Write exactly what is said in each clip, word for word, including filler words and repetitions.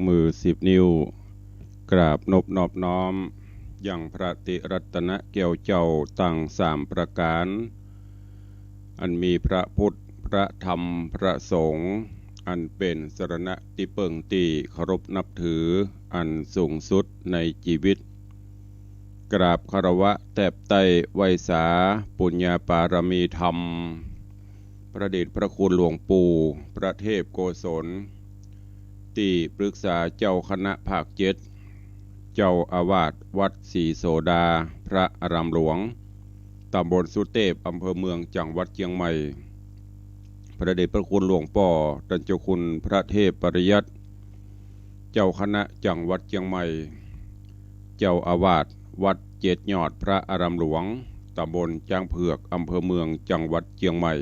มือสิบนิ้ว กราบนบนอบน้อม ยังพระติรัตนะแก้วเจ้าตังสามประก๋าน อันมีพระพุทธ พระธรรม พระสงฆ์ อันเป๋นสรณะตี้เปิ้งตี้เคารพนับถืออันสูงสุดในจีวิต กราบคารวะแตบใต้ไหว้สาปุญญาปารมีธรรม พระเดชพระคุณหลวงปู่พระเทพโกศล ตี้ปรึกษาเจ้าคณะภาคเจ็ด เจ้าอาวาสวัดศรีโสดา พระอารามหลวง ตำบลสุเตพ อำเภอเมือง จังหวัดเจียงใหม่ พระเดชพระคุณหลวงป้อต้านเจ้าคุณพระเทพปริยัติ เจ้าคณะจังหวัดเจียงใหม่ เจ้าอาวาสวัดเจ็ดยอดพระอารามหลวง ตำบลจ๊างเผือก อำเภอเมือง จังหวัดเจียงใหม่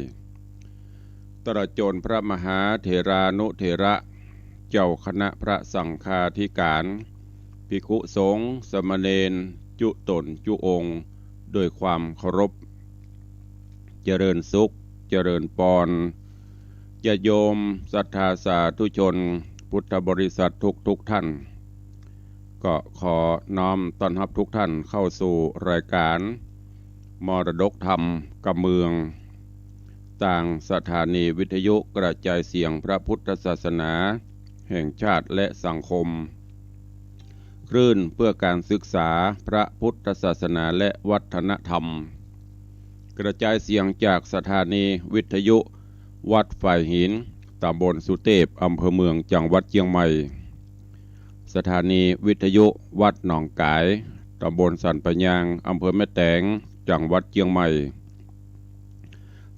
ตลอดจ๋นพระมหาเถรานุเถระ เจ้าคณะพระสังฆาธิการ ภิกขุสงฆ์ สามเณร จุ๊ต๋นจุ๊องค์ โดยความเคารพ เจริญสุข เจริญปอน ญาติโยมศรัทธาสาธุชน พุทธบริษัททุกๆ ท่าน ก็ขอน้อมต้อนฮับทุกท่านเข้าสู่รายการมรดกธรรมกำเมือง ตางสถานีวิทยุกระจายเสียงพระพุทธศาสนาแห่งชาติและสังคม คลื่นเพื่อการศึกษาพระพุทธศาสนาและวัฒนธรรม กระจายเสียงจากสถานีวิทยุวัดฝายหิน ตำบลสุเตพ อำเภอเมือง จังหวัดเจียงใหม่ สถานีวิทยุวัดหนองก๋าย ตำบลสันป่ายาง อำเภอแม่แตง จังหวัดเจียงใหม่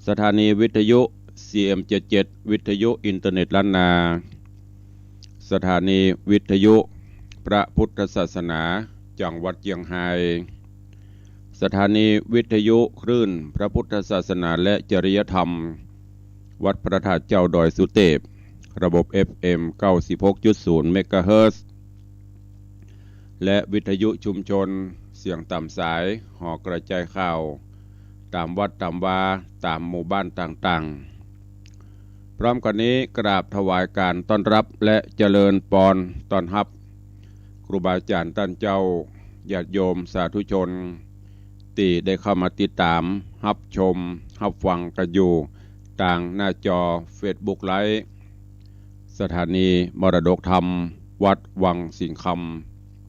สถานีวิทยุ ซีเอ็มเจ็ดเจ็ด วิทยุอินเทอร์เน็ตล้านนา สถานีวิทยุพระพุทธศาสนา จังหวัดเจียงฮาย สถานีวิทยุคลื่นพระพุทธศาสนาและจริยธรรม วัดพระธาตุเจ้าดอยสุเตพ ระบบ เอฟเอ็ม เก้าสิบหกจุดศูนย์ เมกะเฮิรตซ์ และวิทยุชุมชนเสียงต๋ามสาย หอกระจายข่าว ต๋ามวัดต๋ามวา ต๋ามหมู่บ้านต่างๆ พร้อมกั๋นนี้กราบถวายการต้อนฮับและเจริญปอนต้อนฮับ ครูบาอาจ๋ารย์ต้านเจ้า ญาติโยมสาธุชน ตี้ได้เข้ามาติดต๋าม ฮับชม ฮับฟังกั๋นอยู่ ตางหน้าจอเฟซบุ๊กไลฟ์ สถานีมรดกธรรมวัดวังสิงห์ค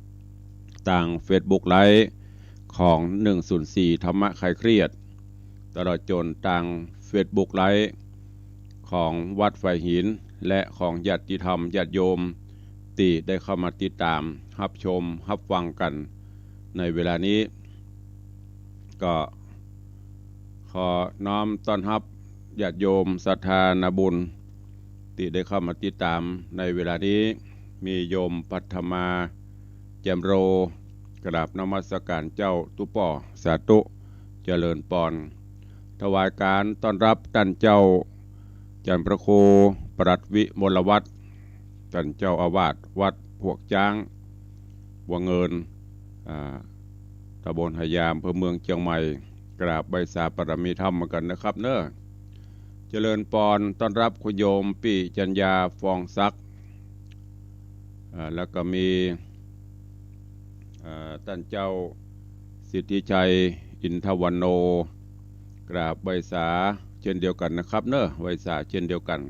ำ ตางเฟซบุ๊กไลฟ์ของ หนึ่งศูนย์สี่ ธรรมะคลายเครียด ตลอดจ๋นตางเฟซบุ๊กไลฟ์ของวัดฝายหิน และของญาติธรรมญาติโยม ตี้ได้เข้ามาติดต๋าม ฮับชม ฮับฟังกั๋นในเวลานี้ ก็ขอน้อมต้อนฮับญาติโยมศรัทธานาบุญ ตี้ได้เข้ามาติดต๋ามในเวลานี้ มีโยมปัทมา แจ่มโร กราบนมัสก๋านเจ้าตุ๊ป้อ สาธุ เจริญปอน ถวายการต้อนฮับต้านเจ้า จันพระครู ปรัตน์วิมลวัฒน์ ต้านเจ้าอาวาสวัดพวกจ๊าง วังเงิน อ่า ตำบลหายาม อำเภอเมืองเจียงใหม่ กราบไหว้สาปารมีธรรมเหมือนกั๋นนะครับเนาะ เจริญปอนต้อนฮับคุณโยมปิจัญญา ฟองศักดิ์ อ่า แล้วก็มี อ่า ต้านเจ้าสิทธิชัย อินทวันโน กราบไหว้สาเช่นเดียวกั๋นนะครับเนาะ ไหว้สาเช่นเดียวกั๋น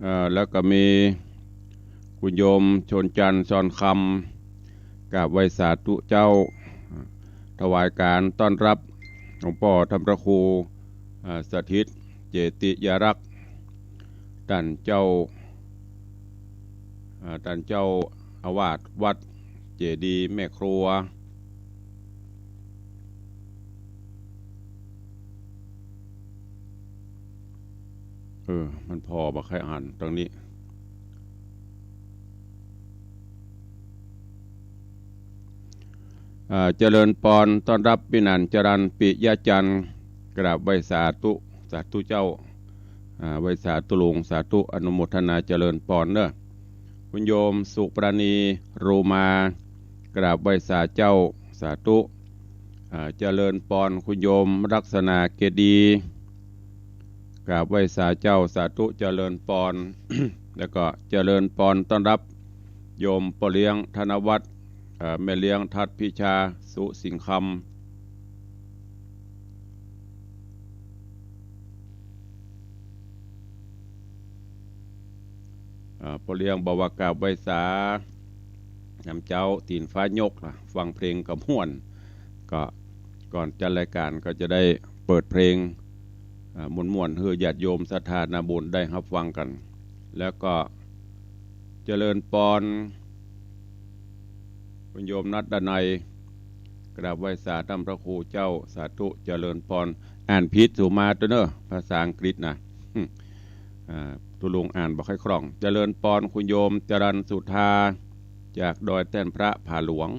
อ่า แล้วก็มีคุณโยมชนจันทร์ ซอนคำ กราบไหว้สาตุ๊เจ้า ถวายการต้อนฮับหลวงป้อธรรมพระครู อ่า สถิตเจติยารักษ์ ต้านเจ้า อ่า ต้านเจ้าอาวาสวัดเจดีย์แม่ครัว เออ มันผ่อบ่ใค่อ่านตางนี้ อ่า เจริญปอนต้อนฮับปี้หนานจรัญ ปิยะจันทร์ กราบไหว้สาตุ๊ สาตุ๊เจ้า อ่า ไหว้สาตุ๊ลุง สาตุ๊ อนุโมทนาเจริญปอนเนาะ คุณโยมสุปราณี รูมา กราบไหว้สาเจ้า สาตุ๊ อ่า เจริญปอนคุณโยมลักษณะเกดี กราบไหว้สาเจ้า สาธุ เจริญปอน แล้วก็เจริญปอนต้อนรับโยมป้อเลี้ยงธนวัฒน์ เอ่อ แม่เลี้ยงทัดพิชา สุสิงห์คำ อ่า ป้อเลี้ยงบอกว่ากราบไหว้สานำเจ้า ตี๋นฟ้ายกนะ ฟังเพลงก็ม่วน ก็ก่อนจัดรายการก็จะได้เปิดเพลง อ่า ม่วนๆ หื้อญาติโยมศรัทธานาบุญได้ฮับฟังกั๋น แล้วก็เจริญปอน คุณโยมนัดดานัย กราบไหว้สาต้ำพระครูเจ้า สาธุ เจริญปอน อ่านผิดสูมาเต๊อะเน่อ ภาษาอังกฤษนะ อ่า ตุ๊ลุงอ่านบ่ค่อยคล่อง เจริญปอนคุณโยมจรัญสุธา จากดอยแต้นพระผาหลวง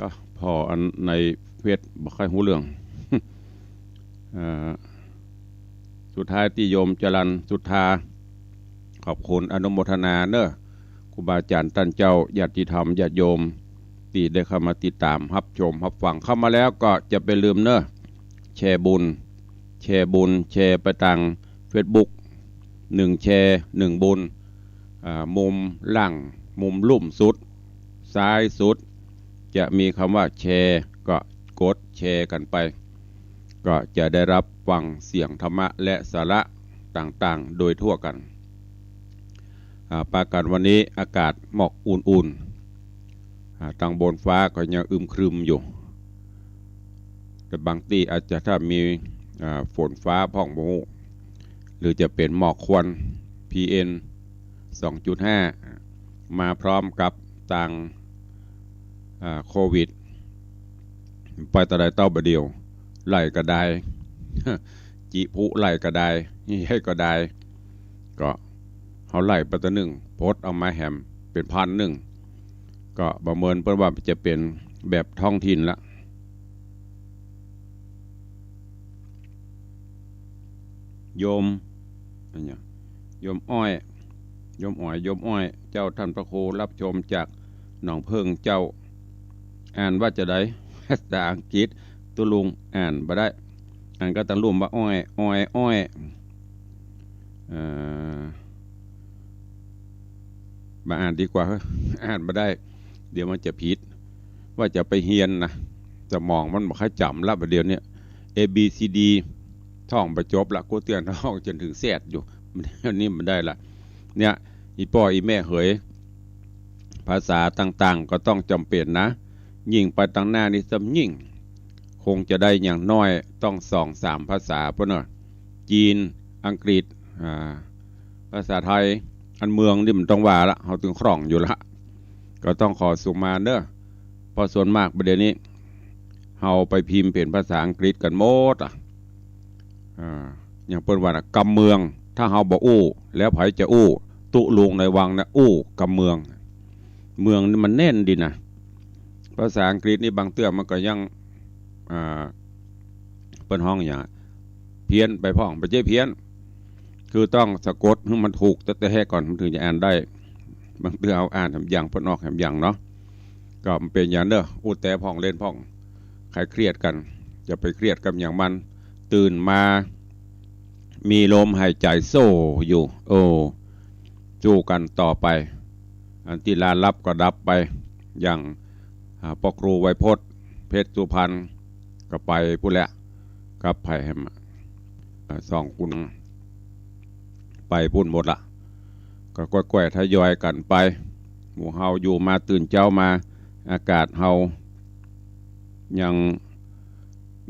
ก็ผ่ออันในเฟซบ่ค่อยฮู้เรื่อง อ่า สุดท้ายตี้โยมจรัญสุธา ขอบคุณอนุโมทนาเน่อ ครูบาอาจ๋ารย์ต้านเจ้า ญาติธรรม ญาติโยม ตี้ได้เข้ามาติดต๋าม ฮับชม ฮับฟัง เข้ามาแล้วก็จะบ่ลืมเน่อ แชร์บุญ แชร์บุญ แชร์ไปตางเฟซบุ๊ก นึ่งแชร์ นึ่งบุญ อ่า มุมล่าง มุมลุ่มสุด ซ้ายสุด จะมีกำว่าแชร์ ก็กดแชร์กั๋นไป ก็จะได้ฮับฟังเสียงธรรมะและสาระต่างๆ โดยทั่วกั๋น อ่า ปากั๋นวันนี้อากาศหมอกอุ่นๆ อ่า ตางบนฟ้าก็ยังอึมครึมอยู่ แต่บางตี้อาจจะถ้ามี อ่า ฝนฟ้าพ่องบ่ฮู้ หรือจะเป๋นหมอกควัน พีเอ็ม สองจุดห้า มาพร้อมกับตาง อ่า โควิด ไปตะใดเต้าบ่าเดี่ยว ไล่ก็ได้ จิพุไล่ก็ได้ นี่ใหญ่ก็ได้ ก็เฮาไล่ไปตะนึ่ง ปดออกมาแหมเป๋นพันนึ่ง ก็ประเมินเปิ้นว่าจะเป๋นแบบท้องถิ่นละ โยม อันเนี้ย โยมอ้อย โยมอ้อย โยมอ้อย เจ้าต้านพระครูฮับชมจากหนองเพิ่งเจ้า อ่านว่าจาใด ภาษาอังกฤษ ตุ๊ลุงอ่านบ่ได้ อ่านก็ตางลุ่มว่าอ้อย อ้อย อ้อย เอ่อ บ่อ่านดีกว่า อ่านบ่ได้ เดี๋ยวมันจะผิด ว่าจะไปเฮียนนะ สมองมันบ่ค่อยจ๋ำละ บ่าเดี่ยวเนี้ย เอ บี ซี ดี ท่องบ่จบละ กูเตื้อนท่องจ๋นเถิง แซด อยู่ อันนี้บ่ได้ละ เนี่ย อี่ป้ออี่แม่เหย ภาษาต่างๆ ก็ต้องจ๋ำเป๋นนะ ยิ่งไปตางหน้านี่ซ้ำยิ่ง คงจะได้อย่างน้อยต้องสองสามภาษา เปิ้นเนาะ จีน อังกฤษ อ่า ภาษาไทย อันเมืองนี่บ่ต้องว่าละ เฮาตึงคล่องอยู่ละ ก็ต้องขอสุมาเน่อ เพราะส่วนมากบ่าเดี่ยวนี้ เฮาไปพิมพ์เป๋นภาษาอังกฤษกั๋นหมดอะ อ่า อย่างเปิ้นว่านะ กำเมือง ถ้าเฮาบ่อู้ แล้วใผจะอู้ ตุ๊ลุงในวังนะ อู้กำเมือง เมืองนี่มันแน่นดีนะ ภาษาอังกฤษนี่บางเตื้อมันก็ยัง อ่า เปิ้นฮ้องหยัง เพี้ยนไปพ่อง บ่ใจ้เพี้ยน คือต้องสะกดหื้อมันถูกแต๊ๆ ก่อน มันเถิงจะอ่านได้ บางเตื้อเฮาอ่านแหมอย่าง เปิ้นออกแหมอย่างเนาะ ก็บ่เป๋นหยังเน่อ อู้แต๊พ่องเล่นพ่อง ใผเครียดกั๋น จะไปเครียดกับหยังมัน ตื่นมา มีลมหายใจ๋โซ่อยู่ โอ้ สู้กั๋นต่อไป อันตี้ลาลับก็ดับไป อย่าง อ่า ป้อครูไวยพจน์ เพชรสุพรรณ ก็ไปปู้นแหละ กับใผแหม อ่า สองคน ไปปู้นหมดละ ก็ก้อยๆ ทยอยกั๋นไป หมู่เฮาอยู่มา ตื่นเจ๊ามา อากาศเฮายัง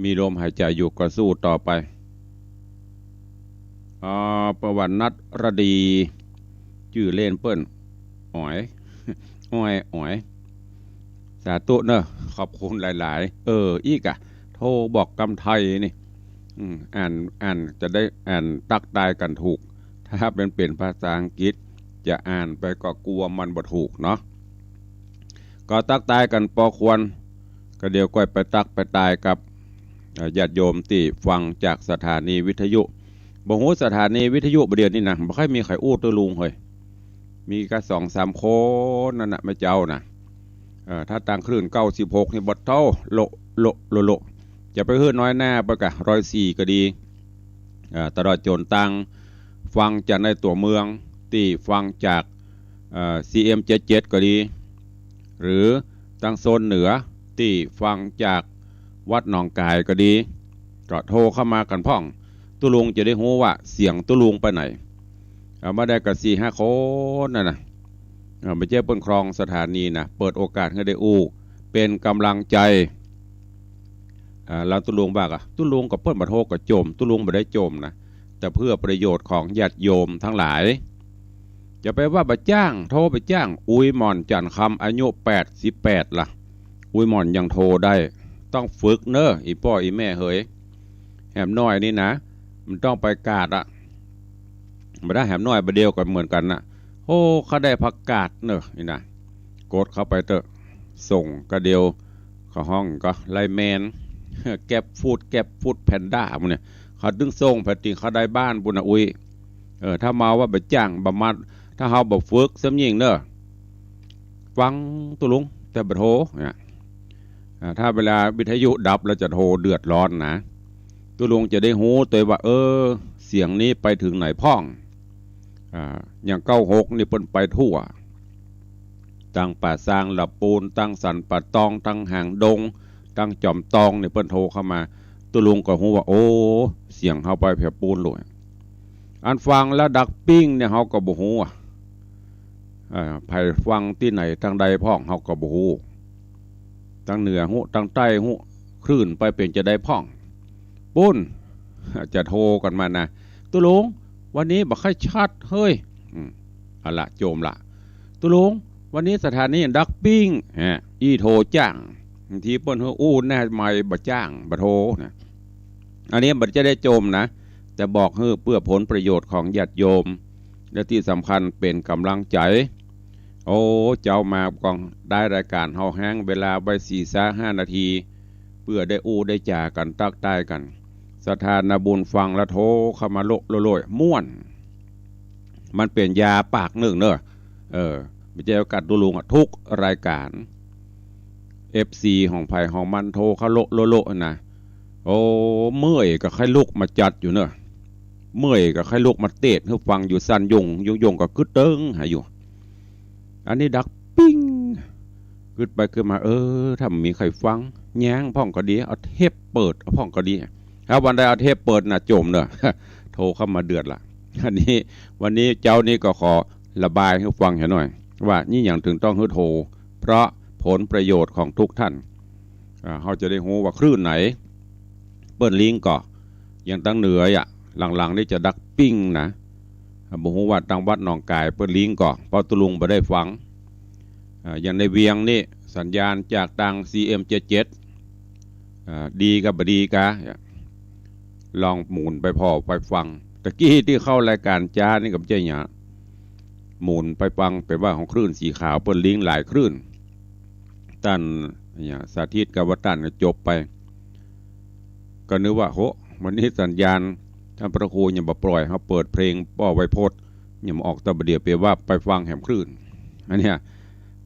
มีลมหายใจ๋อยู่ ก็สู้ต่อไป อ่า ประวัตินัดรดี จื้อเล่นเปิ้น อ๋อย อ้อย อ๋อย สาธุเน่อ ขอบคุณหลายๆ เออ อี้ก่ะ โทรบอกกำไทยนี่ อืม อ่าน อ่านจะได้อ่านตั๊กตายกั๋นถูก ถ้ามันเป๋นภาษาอังกฤษ จะอ่านไปก็กั๋วมันบ่ถูกเนาะ ก็ตั๊กตายกั๋นปอควร ก็เดี๋ยวก้อยไปตั๊กไปตายกับ เอ่อ ญาติโยมตี้ฟังจากสถานีวิทยุ บ่ฮู้สถานีวิทยุบ่าเดี่ยวนี้นะ บ่ค่อยมีใผอู้ตุ๊ลุงเฮ้ย มีก็สองสามคนนั่นน่ะ แม่เจ้าน่ะ เอ่อ ถ้าตางคลื่นเก้าสิบหกนี่บ่เต้า โละ โละ โละ โละ จะไปหื้อน้อยหน้าไปกะ ร้อยสี่ ก็ดี เอ่อ ตลอดจ๋นตางฟังจากในตั๋วเมือง ตี้ฟังจาก เอ่อ ซีเอ็มเจ็ดเจ็ด ก็ดี หรือตางโซนเหนือตี้ฟังจากวัดหนองก๋ายก็ดี ก็โทรเข้ามากั๋นพ่อง ตุ๊ลุงจะได้ฮู้ว่าเสียงตุ๊ลุงไปไหน เอ่อ มาได้กั๋นสี่ห้าคนนั่นน่ะ เอ่อ บ่ใจ้เปิ้นครองสถานีนะ เปิดโอกาสหื้อได้อู้ เป๋นก๋ำลังใจ๋ อ่า แล้วตุ๊ลุงว่าก่ะ ตุ๊ลุงกับเปิ้นบ่โทรก็จ่ม ตุ๊ลุงบ่ได้จ่มนะ แต่เพื่อประโยชน์ของญาติโยมทั้งหลาย จะไปว่าบ่จ้าง โทรบ่จ้าง อุยหม่อน จันทร์คำ อายุแปดสิบแปดละ อุยหม่อนยังโทรได้ ต้องฝึกเน่อ อี่ป้ออี่แม่เหย แหมน้อยนี่นะ มันต้องไปกาดอะ บ่ได้ แหมน้อยบ่าเดี่ยวก็เหมือนกั๋นน่ะ โอ้ ข้าได้ผักกาดเน่อ นี่นะ กดเข้าไปเต๊อะ ส่งกะเดี่ยว เขาฮ้องก็ไลน์แมน แกร็บฟู้ด แกร็บฟู้ดแพนด้า หมู่เนี่ย เขาตึงส่งไป ตี้เขาได้บ้านปู้นน่ะ อุ๊ย เออ ถ้ามาว่าบ่จ้าง บ่มา ถ้าเฮาบ่ฝึก ซ้ำยิ่งเน่อ ฟังตุ๊ลุง แต่บ่โทร เนี่ย อ่า ถ้าเวลาวิทยุดับแล้วจะโทรเดือดร้อนนะ ตุ๊ลุงจะได้ฮู้ตวยว่า เออ เสียงนี้ไปเถิงไหนพ่อง อ่า อย่างเก้าหกนี่เปิ้นไปทั่ว ตังป่าซางละปูน ตังสันป่าตอง ตังหางดง ตังจอมตองนี่เปิ้นโทรเข้ามา ตุ๊ลุงก็ฮู้ว่า โอ้ เสียงเฮาไปแผวปูนโลย อันฟังแล้วดักปิ้งเนี่ยเฮาก็บ่ฮู้อะ อ่า ใผฟังตี้ไหนตางใดพ่องเฮาก็บ่ฮู้ ตางเหนือฮู้ ตางใต้ฮู้ คลื่นไปเป๋นจะใดพ่อง ปู้น จะโทรกั๋นมานะ ตุ๊ลุง วันนี้บ่ค่อยชัดเฮ้ย อืม เอาละ จ่มละ ตุ๊ลุง วันนี้สถานีดักปิ้ง ฮะ อี้โทรจ้าง บางทีเปิ้นหื้ออู้หน้าไมค์บ่จ้าง บ่โทรนะ อันนี้บ่จะได้จ่มนะ แต่บอกหื้อเพื่อผลประโยชน์ของญาติโยม และตี้สำคัญเป๋นก๋ำลังใจ๋ โอ้ เจ๊ามาก่อน ได้รายก๋านเฮาแฮ้งเวลาไว้สี่ซะห้านาที เพื่อได้อู้ได้จ๋ากั๋น ตั๊กตายกั๋น ศรัทธานาบุญฟังแล้วโทรเข้ามาโละโละโละ ม่วน มันเป๋นยาปากนึ่งเน่อ เออ บ่ใจ้กั๋นตุ๊ลุงอะ ทุกรายก๋าน เอฟซี ของใผของมันโทรเข้าโละโละโละนะ โอ้ เมื่อยก็ใค่ลุกมาจัดอยู่เน่อ เมื่อยก็ใค่ลุกมาเตศหื้อฟังอยู่ สั่นโยงโยงโยงก็กึ๊ดเติ๊งหาอยู่ อันนี้ดักปิ้ง กึ๊ดไปกึ๊ดมา เออ ถ้าบ่มีใผฟัง ย้างพ่องก็ดี เอาเทปเปิดเอาพ่องก็ดี ถ้าวันใดเอาเทปเปิดน่ะ จ่มเน่อ โทรเข้ามาเดือดละ อันนี้ วันนี้เจ๊านี้ก็ขอระบายหื้อฟังหน่อย ว่านี่หยังเถิงต้องหื้อโทร เพราะผลประโยชน์ของทุกท่าน อ่า เฮาจะได้ฮู้ว่าคลื่นไหน เปิ้นลิงก์ก่อ อย่างตางเหนืออะ หลังๆ นี่จะดักปิ้งนะ อ่า บ่ฮู้ว่าตางวัดหนองก๋ายเปิ้นลิงก์ก่อ เพราะตุ๊ลุงบ่ได้ฟัง อ่า อย่างในเวียงนี่ สัญญาณจากตาง ซีเอ็มเจ็ดเจ็ด อ่า ดีกาบ่ดีกา ลองหมุนไปผ่อไปฟัง ตะกี้ตี้เข้ารายก๋านจ๊านี่ก็บ่ใจ้หยัง หมุนไปฟัง ไปว่าของคลื่นสีขาว เปิ้นลิงก์หลายคลื่น ต้านเนี่ย สาธิตกับว่าต้านก็จบไป ก็นึกว่า โห วันนี้สัญญาณ ต้านพระครูยังบ่ปล่อยเฮาเปิดเพลงป้อไวโพจน์ ยังบ่ออก แต่บ่าเดี่ยวไปว่าไปฟังแหมคลื่น อันเนี้ย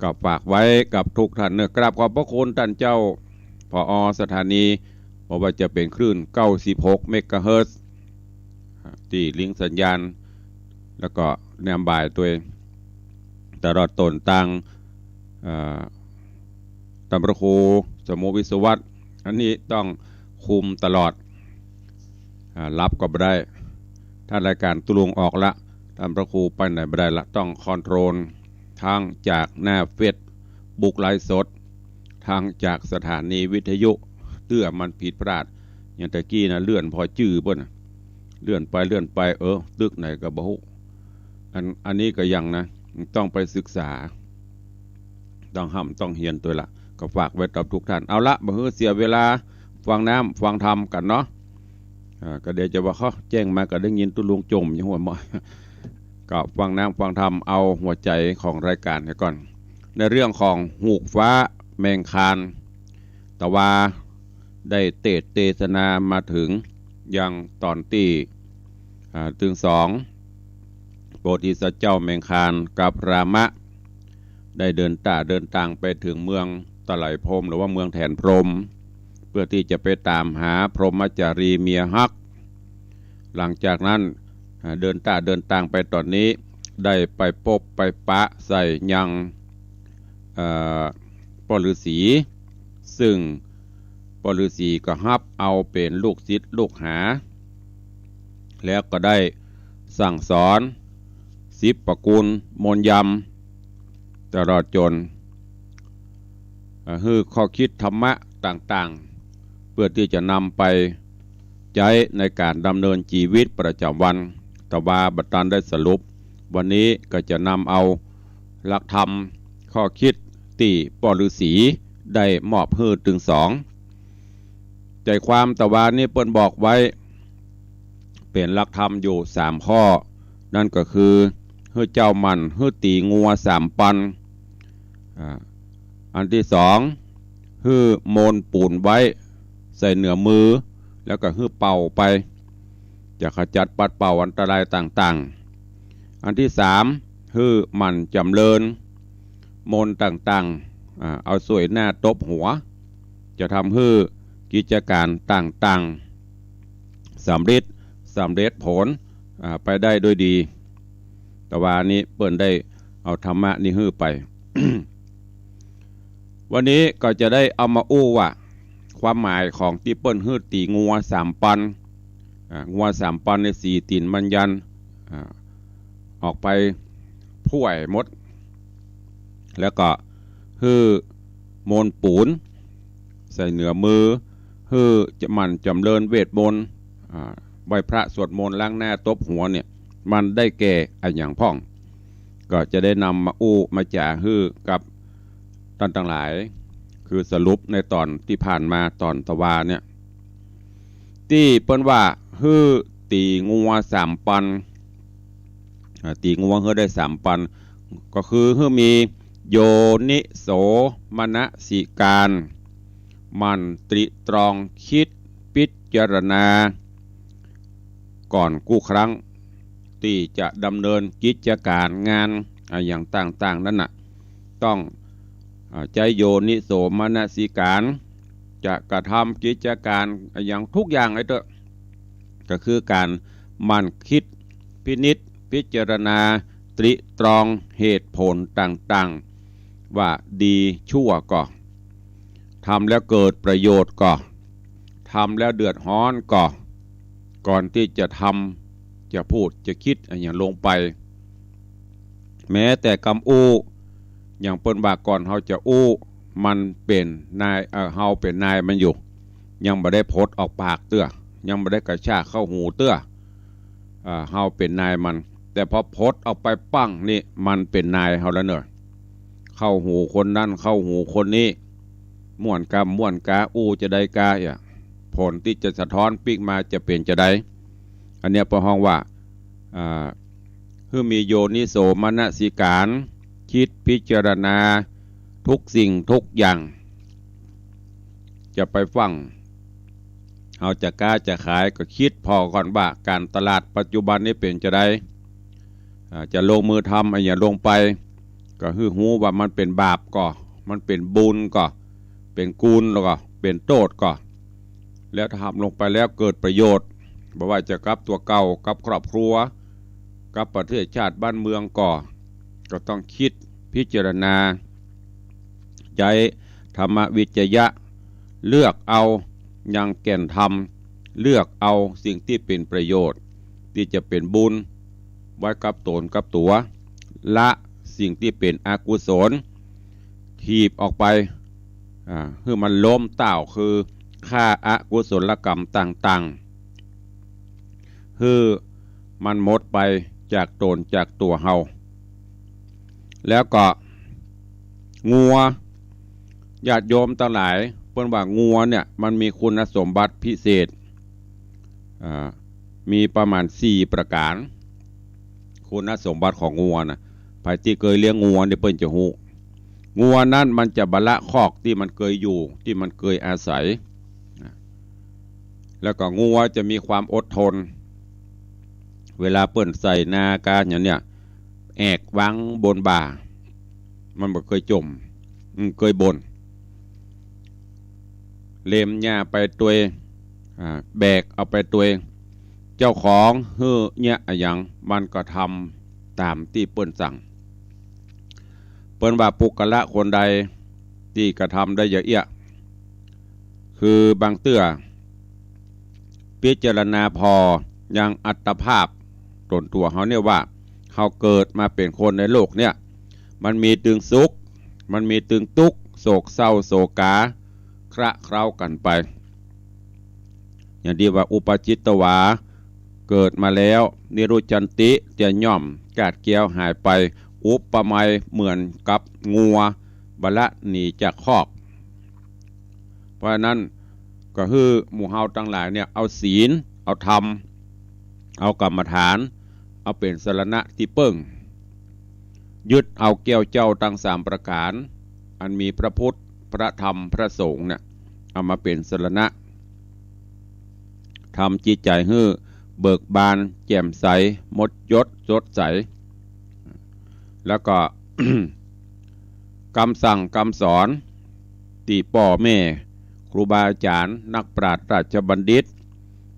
ก็ฝากไว้กับทุกท่านเน่อ กราบขอบพระคุณต้านเจ้า ผอ.สถานี บ่ว่าจะเป๋นคลื่น เก้าสิบหก เมกะเฮิรตซ์ ตี้ลิงก์สัญญาณ แล้วก็แนมบ่ายตวย ตลอดต้นตาง เอ่อ ต้านพระครูสมุวิศวัตร อันนี้ต้องคุมตลอด อ่า หลับก็บ่ได้ ถ้ารายก๋านตุ๊ลุงออกละ ต้านพระครูไปไหนบ่ได้ละ ต้องคอนโทรล ทั้งจากหน้าเฟซบุ๊กไลฟ์สด ทั้งจากสถานีวิทยุ เตื้อมันผิดพลาด อย่างตะกี้นะ เลื่อนผ่อจื้อเปิ้นน่ะ เลื่อนไปเลื่อนไป เออ ตึกไหนก็บ่ฮู้ อัน อันนี้ก็ยังนะ ต้องไปศึกษา ต้องฮ่ำต้องเฮียนตวยละ ก็ฝากไว้กับทุกท่าน เอาละ บ่หื้อเสียเวลา ฟังน้ำฟังธรรมกั๋นเนาะ อ่า ก็เดี๋ยวจะว่า เฮ้อ แจ้งมาก็ได้ยินตุ๊ลุงจ่มอยู่หัวหม้อ ก็ฟังน้ำฟังธรรม เอาหัวใจ๋ของรายก๋านเหียก่อน ในเรื่องของฮูกฟ้าแมงคาน ตะวาได้เตสน์เตสนามาเถิงยังต๋อนตี้ อ่า ตึงสอง โพธิสัตว์เจ้าแมงคานกับรามะ ได้เดินต้าเดินตางไปเถิงเมืองตะไหลพรหม หรือว่าเมืองแถนพรหม เพื่อตี้จะไปต๋ามหาพรหมจารีเมียฮัก หลังจากนั้น อ่า เดินต้าเดินตางไปต๋อนนี้ ได้ไปปบไปปะใส่ยัง เอ่อ ป้อฤๅษี ซึ่งป้อฤๅษีก็ฮับเอาเป๋นลูกศิษย์ลูกหา แล้วก็ได้สั่งสอนสิบประกูลมนต์ยำ ตลอดจ๋น อ่า หื้อข้อคิดธรรมะต่างๆ เพื่อตี้จะนำไปใจ๊ในก๋านดำเนินจีวิตประจ๋ำวัน ตะวาบ่ตันได้สรุป วันนี้ก็จะนำเอาหลักธรรมข้อคิดตี้ป้อฤๅษีได้มอบหื้อตึงสอง ใจ๋ความตะวานี้เปิ้นบอกไว้ เป๋นหลักธรรมอยู่สามข้อ นั้นก็คือ หื้อเจ้าหมั่นหื้อตี๋งัวสามปัน อ่า อันตี้สอง หื้อมนต์ปู๋นไว้ใส่เหนือมือ แล้วก็หื้อเป่าไป จะขจัดปัดเป่าอันตรายต่างๆ อันตี้สาม หื้อหมั่นจ๋ำเริญมนต์ต่างๆ อ่า เอาส้วยหน้าตบหัว จะทำหื้อกิจก๋านต่างๆ สำเร็จ สำเร็จผล อ่า ไปได้ด้วยดี ตะวานี้เปิ้นได้เอาธรรมะนี้หื้อไป วันนี้ก็จะได้เอามาอู้ว่า ความหมายของตี้เปิ้นหื้อตี๋งัวสามปัน อ่า งัวสามปันในสี่ตี๋นมันยัน อ่า ออกไปพ่วยหมด แล้วก็หื้อมนต์ปู๋นใส่เหนือมือ หื้อหมั่นจ๋ำเริญเวทมนต์ อ่า ไหว้พระสวดมนต์ล้างหน้าตบหัวเนี่ย มันได้แก่อะหยังพ่อง ก็จะได้นำมาอู้มาจ๋าหื้อกับต้านตังหลาย คือสรุปในต๋อนตี้ผ่านมาต๋อนตะวาเนี่ย ตี้เปิ้นว่าหื้อตี๋งัวสามปัน อ่า ตี๋งัวหื้อได้สามปัน ก็คือหื้อมีโยนิโสมนสิการ หมั่นตริตรองคิดพิจารณา ก่อนกู้ครั้ง ตี้จะดำเนินกิจก๋านงานอะหยังต่างๆ นั้นน่ะ ต้อง อ่า ใจ๊โยนิโสมนสิการ จะกระทำกิจก๋านอะหยังทุกอย่างไอ้เต๊อะ ก็คือก๋านหมั่นคิดพินิจพิจารณาตริตรองเหตุผลต่างๆ ว่าดีชั่วก่อ ทำแล้วเกิดประโยชน์ก่อ ทำแล้วเดือดฮ้อนก่อ ก่อนตี้จะทำ จะพูด จะคิดอะหยังลงไป แม้แต่กำอู้ อย่างเปิ้นว่าก่อนเฮาจะอู้ มันเป๋นนาย เอ่อ เฮาเป๋นนายมันอยู่ ยังบ่ได้ผดออกปากเตื้อ ยังบ่ได้กระชากเข้าหูเตื้อ เอ่อ เฮาเป๋นนายมัน แต่พอผดออกไปปั๊งนี่ มันเป๋นนายเฮาแล้วเน่อ เข้าหูคนนั้น เข้าหูคนนี้ ม่วนกำม่วนกา อู้จะใดกาเอี้ย ผลตี้จะสะท้อนปิ๊กมาจะเป๋นจะใด อันเนี้ยเปิ้นฮ้องว่า อ่า หื้อมีโยนิโสมนสิการ คิดพิจารณาทุกสิ่งทุกอย่าง จะไปฟั่ง เฮาจะก๊าจะขายก็คิดผ่อก่อนว่าก๋านตลาดปัจจุบันนี้เป๋นจะใด อ่า จะลงมือทำอะหยังลงไป ก็หื้อฮู้ว่ามันเป๋นบาปก่อ มันเป๋นบุญก่อ เป๋นกุณแล้วก่อ เป๋นโต้ษก่อ แล้วถ้าทำลงไปแล้วเกิดประโยชน์ บ่ว่าจะกับตั๋วเก่า กับครอบครัว กับประเทศชาติบ้านเมืองก่อ ก็ต้องคิดพิจารณา ใจ๊ธรรมวิจยะ เลือกเอายังแก่นธรรม เลือกเอาสิ่งตี้เป๋นประโยชน์ ตี้จะเป๋นบุญ ไว้กับต๋นกับตั๋ว ละสิ่งตี้เป๋นอกุศล ถีบออกไป อ่า หื้อมันล้มต้าว คือฆ่าอกุศลกรรมต่างๆ หื้อมันหมดไปจากต๋นจากตั๋วเฮา แล้วก็งัว ญาติโยมตังหลาย เปิ้นว่างัวเนี่ยมันมีคุณสมบัติพิเศษ อ่า มีประมาณสี่ประก๋าน คุณสมบัติของงัวน่ะ ใผตี้เกยเลี้ยงงัวเนี่ยเปิ้นจะฮู้ งัวนั้นมันจะบ่ละคอกตี้มันเกยอยู่ ตี้มันเกยอาศัย แล้วก็งัวจะมีความอดทน เวลาเปิ้นใส่นากาอย่างเนี้ย แอกวางบนบ่า มันบ่เกยจ่ม อืม เกยบ่น เล็มหญ้าไปตวย อ่า แบกเอาไปตวย เจ้าของหื้อเยียะอะหยัง มันก็ทำต๋ามตี้เปิ้นสั่ง เปิ้นว่าปุคคละคนใดตี้กระทำได้ยะเอี้ยะ คือบางเตื้อ พิจารณาผ่อยังอัตภาพต๋นตั๋วเฮาเนี่ยว่า เฮาเกิดมาเป๋นคนในโลกเนี่ย มันมีตึงสุข มันมีตึงตุ๊กข์ โศกเศร้าโศกา คละเคล้ากั๋นไป อย่างตี้ว่า อุปปาจิตตวา เกิดมาแล้ว นิรุจจันติ เตียะย่อม กาดเกี้ยวหายไป อุปไมยเหมือนกับงัว บ่ละหนีจากคอก เพราะฉะนั้นก็หื้อหมู่เฮาตังหลายเนี่ย เอาศีล เอาธรรม เอากรรมฐาน เอาเป๋นสรณะตี้เปิ้ง ยึดเอาแก้วเจ้าตังสามประก๋าน อันมีพระพุทธ พระธรรม พระสงฆ์เนี่ย เอามาเป๋นสรณะ ทำจิตใจ๋หื้อเบิกบาน แจ่มใส หมดจด สดใส แล้วก็ กำสั่งกำสอน ตี้ป้อแม่ ครูบาอาจ๋ารย์ นักปราชญ์ราชบัณฑิต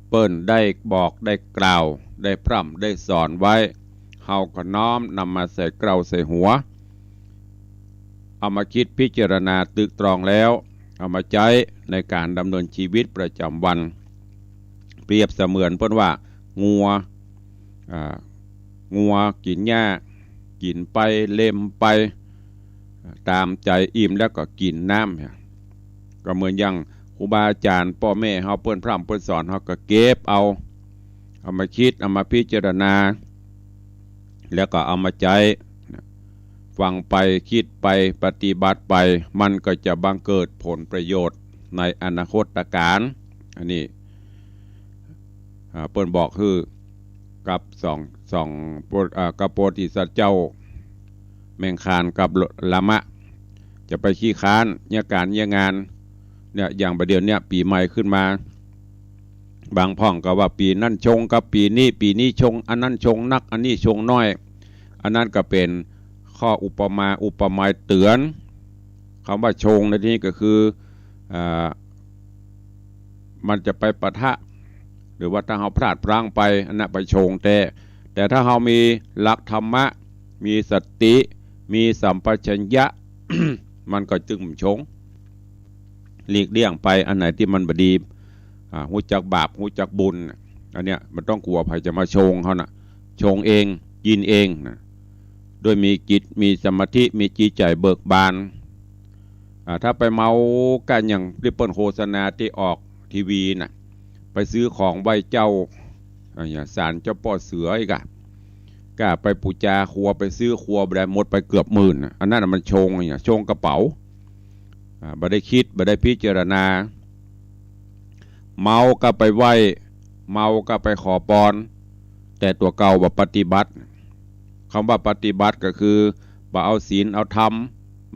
เปิ้นได้บอกได้กล่าว ได้พร่ำได้สอนไว้ เฮาก็น้อมนำมาใส่เกล้าใส่หัว เอามาคิดพิจารณาตึกตรองแล้ว เอามาใจ๊ในก๋านดำเนินชีวิตประจ๋ำวัน เปรียบเสมือนเปิ้นว่างัว อ่า งัวกิ๋นหญ้า กิ๋นไป เล็มไป ต๋ามใจ๋ อิ่มแล้วก็กิ๋นน้ำ ก็เหมือนอย่างครูบาอาจ๋ารย์ ป้อแม่เฮาเปิ้นพร่ำเปิ้นสอน เฮาก็เก็บเอา เอามาคิด เอามาพิจารณา แล้วก็เอามาใจ๊ ฟังไป คิดไป ปฏิบัติไป มันก็จะบังเกิดผลประโยชน์ในอนาคตกาล อันนี้ อ่า เปิ้นบอกหื้อกับสอง สอง โพธิ อ่า กับโพธิสัตว์เจ้า แมงคารกับลามะ จะไปขี้ค้านเยียะก๋านเยียะงาน เนี่ย อย่างบ่าเดี่ยวเนี่ย ปี๋ใหม่ขึ้นมา บางพ่องก็ว่าปี๋นั้นชงกับปี๋นี้ ปี๋นี้ชง อันนั้นชงนัก อันนี้ชงน้อย อันนั้นก็เป๋นข้ออุปมาอุปไมยเตื๋อน กำว่าชงในที่นี้ก็คือ อ่า มันจะไปปะทะ หรือว่าถ้าเฮาพลาดพลั้งไป อันนั้นไปชงแต๊ แต่ถ้าเฮามีหลักธรรมะ มีสติ มีสัมปชัญญะ มันก็จึงบ่ชง หลีกเลี่ยงไป อันไหนตี้มันบ่ดี อ่า ฮู้จักบาป ฮู้จักบุญน่ะ อันเนี้ยมันต้องกั๋วใผจะมาชงเฮาน่ะ ชงเอง กิ๋นเองน่ะ โดยมีจิต มีสมาธิ มีจิตใจ๋เบิกบาน อ่า ถ้าไปเมาก้าอย่างตี้เปิ้นโฆษณาตี้ออกทีวีน่ะ ไปซื้อของไหว้เจ้า อ่า อย่างศาลเจ้าป้อเสืออีกอะ ก้าไปปู๋จาครัว ไปซื้อครัวบ่ได้ หมดไปเกือบหมื่นน่ะ อันนั้นน่ะมันชง อย่างเงี้ย ชงกระเป๋า อ่า บ่ได้คิด บ่ได้พิจารณา เมาก็ไปไหว้ เมาก็ไปขอปอน แต่ตั๋วเก่าบ่ปฏิบัติ กำว่าปฏิบัติก็คือ บ่เอาศีลเอาธรรม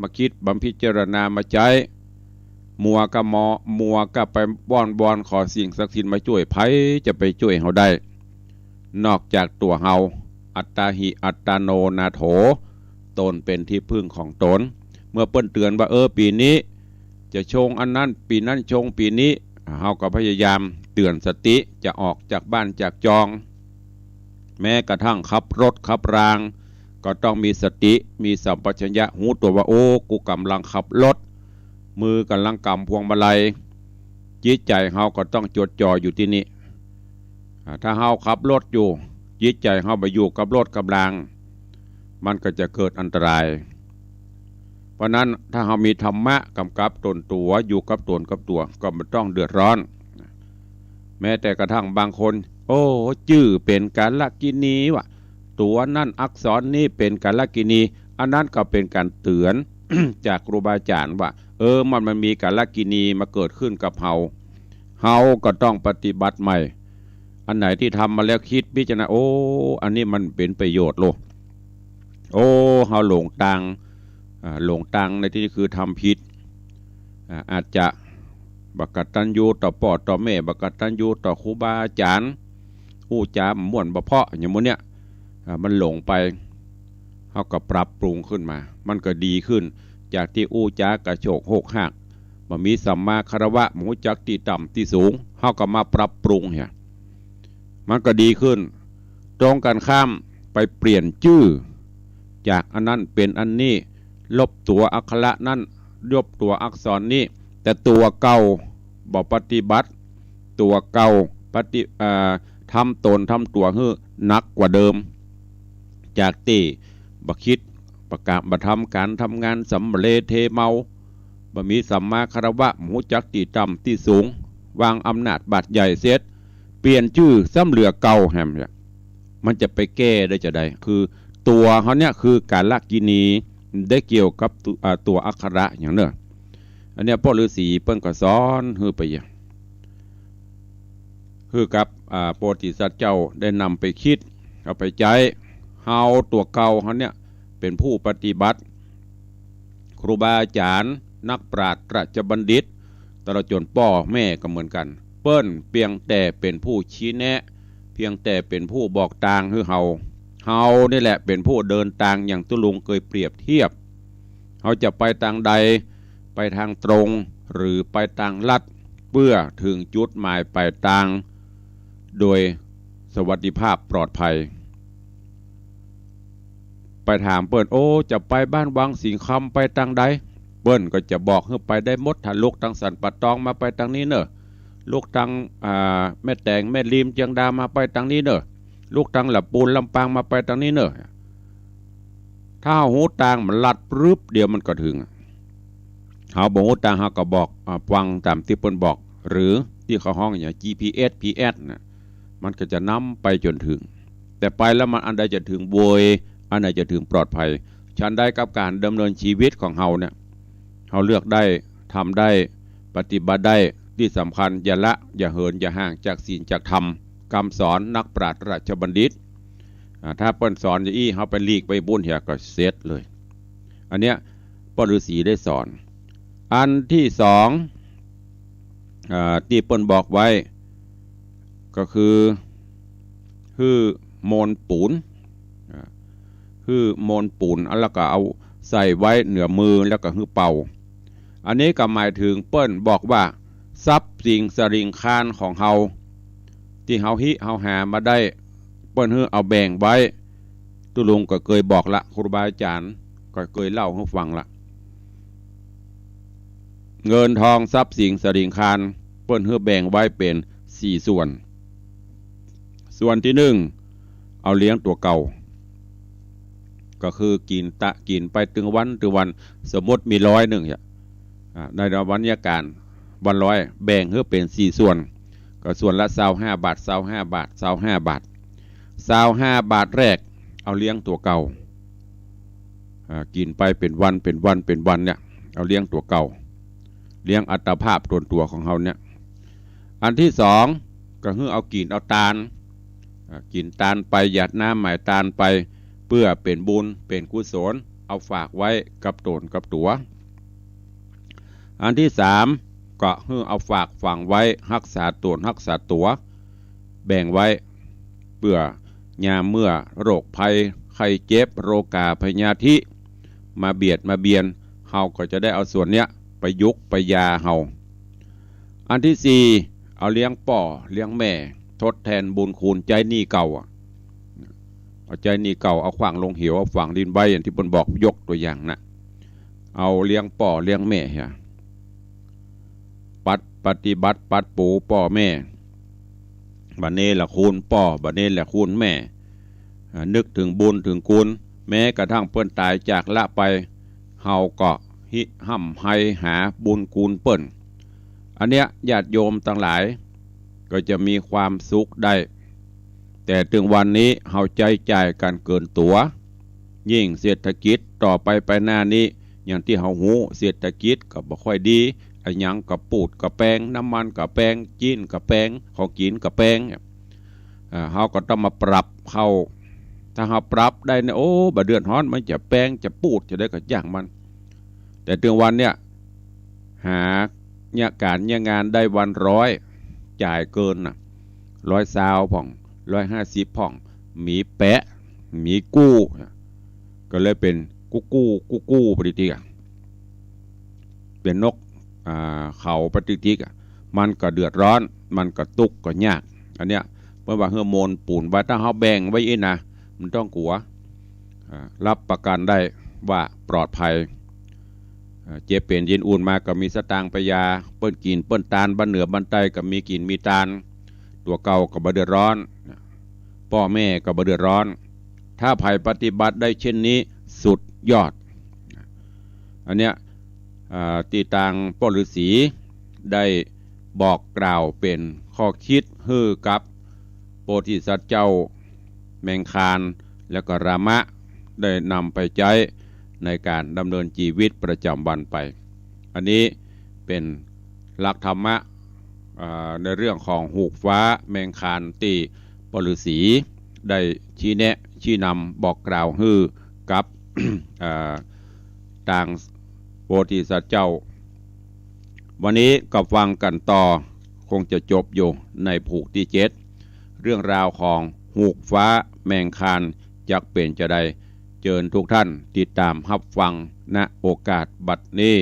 มาคิด มาพิจารณา มาใจ๊ มัวก็มอ มัวก็ไปอ้อนวอนขอสิ่งศักดิ์สิทธิ์มาจ้วย ใผจะไปจ้วยเฮาได้ นอกจากตั๋วเฮา อัตตาหิ อัตตาโน นาโถ ตนเป๋นตี้พึ่งของตน เมื่อเปิ้นเตื๋อนว่า เออ ปี๋นี้จะชงอันนั้น ปี๋นั้นชงปี๋นี้ เฮาก็พยายามเตื๋อนสติ จะออกจากบ้านจากจอง แม้กระทั่งขับรถขับราง ก็ต้องมีสติ มีสัมปชัญญะ ฮู้ตั๋วว่า โอ้ กูก๋ำลังขับรถ มือก๋ำลังกำพวงมาลัย จิตใจ๋เฮาก็ต้องจดจ่ออยู่ตี้นี่ อ่า ถ้าเฮาขับรถอยู่ จิตใจ๋เฮาบ่อยู่กับรถกับราง มันก็จะเกิดอันตราย เพราะนั้นถ้าเฮามีธรรมะกำกับตนตั๋ว อยู่กับตนกับตั๋ว ก็บ่ต้องเดือดร้อน แม้แต่กระทั่งบางคน โอ้ จื้อเป๋นกาลกิณีวะ ตั๋วนั้นอักษรนี้เป๋นกาลกิณี อันนั้นก็เป๋นก๋านเตื๋อน จากครูบาอาจ๋ารย์ว่า เออ มัน มันมีกาลกิณีมาเกิดขึ้นกับเฮา เฮาก็ต้องปฏิบัติใหม่ อันไหนตี้ทำมาแล้วคิดพิจารณา โอ้ อันนี้มันเป๋นประโยชน์โล โอ้ เฮาหลงตาง อ่า หลงตางในตี้นี้คือทำผิด อ่า อาจจะบ่กตัญญูต่อป้อต่อแม่ บ่กตัญญูต่อครูบาอาจ๋ารย์ อู้จ๋าบ่ม่วนบ่เพราะ อย่างหมู่เนี้ย อ่า มันหลงไป เฮาก็ปรับปรุงขึ้นมา มันก็ดีขึ้น จากตี้อู้จ๋ากระโชกโฮกฮาก บ่มีสัมมาคารวะ บ่ฮู้จักตี้ต่ำตี้สูง เฮาก็มาปรับปรุงเหีย มันก็ดีขึ้น ตรงกันข้ามไปเปลี่ยนจื้อ จากอันนั้นเป๋นอันนี้ ลบตั๋วอักขระนั้น ลบตั๋วอักษรนี้ แต่ตั๋วเก่าบ่ปฏิบัติ ตั๋วเก่าปฏิ เอ่อ ทำต๋นทำตั๋วหื้อหนักกว่าเดิม จากตี้บ่กึ๊ดบ่กะ บ่ทำก๋านทำงาน สำเรเทเมา บ่มีสัมมาคารวะ บ่ฮู้จักตี้ต่ำตี้สูง วางอำนาจบาดใหญ่เสร็จ เปลี่ยนจื้อซ้ำเหลือเก่าแหมเนี่ย มันจะไปแก้ได้จาใด คือตั๋วเฮาเนี่ยคือกาลกิณี ได้เกี่ยวกับตั๋ว อ่า ตั๋วอักขระอย่างเน่อ อันเนี้ยป้อฤๅษีเปิ้นก็สอนหื้อไปอย่าง หื้อกับ อ่า โพธิสัตว์เจ้าได้นำไปกึ๊ด เอาไปใจ๊ เฮาตั๋วเก่าเฮาเนี่ยเป๋นผู้ปฏิบัติ ครูบาอาจ๋ารย์ นักปราชญ์ ราชบัณฑิต ตลอดจ๋นป้อแม่ก็เหมือนกั๋น เปิ้นเปียงแต่เป๋นผู้ชี้แนะ เปียงแต่เป๋นผู้บอกตางหื้อเฮา เฮานี่แหละเป๋นผู้เดินตาง อย่างตุ๊ลุงเกยเปรียบเทียบ เฮาจะไปตางใด ไปตางตรง หรือไปตางลัด เปื้อเถิงจุดหมายปลายตาง โดยสวัสดิภาพปลอดภัย ไปถามเปิ้น โอ้ จะไปบ้านวังสิงห์คำ ไปตางใด เปิ้นก็จะบอกหื้อไปได้หมด ถ้าลุกตางสันป่าตองมาไปตางนี้เน่อ ลุกตาง อ่า แม่แตงแม่ริมเจียงดามาไปตางนี้เน่อ ลุกตางละปูนลำปางมาไปตางนี้เน่อ ถ้าเฮาฮู้ตางมันลัดปึ๊บเดียวมันก็เถิง เฮาบ่ฮู้ตางเฮาก็บอก อ่า ฟังต๋ามตี้เปิ้นบอก หรือตี้เขาฮ้องอย่าง จีพีเอส พีเอส น่ะ มันก็จะนำไปจ๋นเถิง แต่ไปแล้วมันอันใดจะเถิงโวย อันใดจะเถิงปลอดภัย ฉันใดกับก๋านดำเนินชีวิตของเฮาเนี่ย เฮาเลือกได้ ทำได้ ปฏิบัติได้ ตี้สำคัญอย่าละ อย่าเหิน อย่าห่างจากศีลจากธรรม กำสอนนักปราชญ์ราชบัณฑิต อ่า ถ้าเปิ้นสอนอย่างอี้ เฮาไปหลีกไปบุญเหียก็เสร็จเลย อันเนี้ยป้อฤๅษีได้สอน อันตี้สอง อ่า ตี้เปิ้นบอกไว้ ก็คือ หื้อโมนปูน อ่า หื้อโมนปูน แล้วก็เอาใส่ไว้เหนือมือ แล้วก็หื้อเป่า อันนี้ก็หมายเถิงเปิ้นบอกว่า ทรัพย์สิงสริงคารของเฮา ตี้เฮาฮิเฮาหามาได้ เปิ้นหื้อเอาแบ่งไว้ ตุ๊ลุงก็เกยบอกละ ครูบาอาจ๋ารย์ก็เกยเล่าหื้อฟังละ เงินทองทรัพย์สิงสริงคาร เปิ้นหื้อแบ่งไว้เป๋นสี่ส่วน ส่วนตี้นึ่ง เอาเลี้ยงตั๋วเก่า ก็คือกิ๋นตะ กิ๋นไปตึงวันตึงวัน สมมุติมีร้อยนึ่งเนี่ย อ่า ในวันเยียะก๋าน วันร้อย แบ่งหื้อเป๋นสี่ส่วน ก็ส่วนละซาวห้าบาท ซาวห้าบาท ซาวห้าบาท ซาวห้าบาทแรก เอาเลี้ยงตั๋วเก่า อ่า กิ๋นไปเป๋นวัน เป๋นวัน เป๋นวันเนี่ย เอาเลี้ยงตั๋วเก่า เลี้ยงอัตภาพต๋นตั๋วของเฮาเนี่ย อันตี้สอง ก็หื้อเอากิ๋นเอาตาน อ่า กิ๋นตานไป หยาดน้ำหมายตานไป เปื้อเป๋นบุญ เป๋นกุศล เอาฝากไว้กับต๋นกับตั๋ว อันตี้สาม ก็หื้อเอาฝากฝังไว้ ฮักษาต๋นฮักษาตั๋ว แบ่งไว้ เปื้อยามเมื่อโรคภัยไข้เจ็บ โรกาพยาธิ มาเบียดมาเบียน เฮาก็จะได้เอาส่วนเนี้ยไปยุกไปยาเฮา อันตี้สี่ เอาเลี้ยงป้อเลี้ยงแม่ ทดแตนบุญคุณ ใจ๊หนี้เก่าอะ เอาใจ๊หนี้เก่า เอาขว้างลงเหว เอาฝังดินไว้ อย่างตี้เปิ้นบอก ยกตั๋วอย่างนะ เอาเลี้ยงป้อเลี้ยงแม่เหีย ปัด ปฏิบัติปัดปูป้อแม่ บ่เนรคุณป้อ บ่เนรคุณแม่ อ่า นึกเถิงบุญเถิงคุณ แม้กระทั่งเปิ้นต๋ายจากละไป เฮาก็ฮิฮ่ำไฮหาบุญคุณเปิ้น อันเนี้ยญาติโยมตังหลายก็จะมีความสุขได้ แต่ตึงวันนี้เฮาใจ๊จ่ายกั๋นเกินตั๋ว ยิ่งเศรษฐกิจต่อไปไปหน้านี้ อย่างตี้เฮาฮู้ เศรษฐกิจก็บ่ค่อยดี อะหยังก็ปูดก็แปง น้ำมันก็แปง จิ๊นก็แปง ของกิ๋นก็แปง อ่า เฮาก็ต้องมาปรับเข้า ถ้าเฮาปรับได้เนี่ย โอ้ บ่เดือดฮ้อน มันจะแปง จะปูด จะใดก็จ้างมัน แต่ตึงวันเนี่ย หาเยียะก๋านเยียะงานได้วันร้อย จ่ายเกินน่ะ ร้อยซาวพ่อง ร้อยห้าสิบพ่อง มีแปะ มีกู้ ก็เลยเป๋นกู้กู้กู้กู้ไปติกๆ อะ เป๋นนก อ่า เขาไปติกๆ อะ มันก็เดือดร้อน มันก็ตุ๊กข์ก็ยาก อันเนี้ย เปิ้นว่าหื้อโมนปูนไว้ ถ้าเฮาแบ่งไว้อี้นะ บ่ต้องกั๋ว อ่า ฮับประกั๋นได้ว่าปลอดภัย อ่า เจ็บเป๋นเย็นอุ่นมาก็มีสตางค์ไปยา เปิ้นกิ๋นเปิ้นตาน บ้านเหนือบ้านใต้ก็มีกิ๋นมีตาน ตั๋วเก่าก็บ่เดือดร้อน ป้อแม่ก็บ่เดือดร้อน ถ้าใผปฏิบัติได้เช่นนี้สุดยอด อันเนี้ย อ่า ตี้ตางป้อฤๅษีได้บอกกล่าวเป๋นข้อคิดหื้อกับโพธิสัตว์เจ้าแมงคาร แล้วก็รามะ ได้นำไปใจ๊ในก๋านดำเนินจีวิตประจ๋ำวันไป อันนี้เป๋นหลักธรรมะ อ่า ในเรื่องของฮูกฟ้าแมงคารตี้ป้อฤๅษีได้ชี้แนะชี้นำบอกกล่าวหื้อกับ อ่า ตางโพธิสัตว์เจ้า วันนี้ก็ฟังกั๋นต่อ คงจะจบอยู่ในผูกตี้เจ็ด เรื่องราวของฮูกฟ้าแมงคารจักเป๋นจาใด เจิญทุกท่านติดต๋ามฮับฟัง ณ โอกาสบัดนี้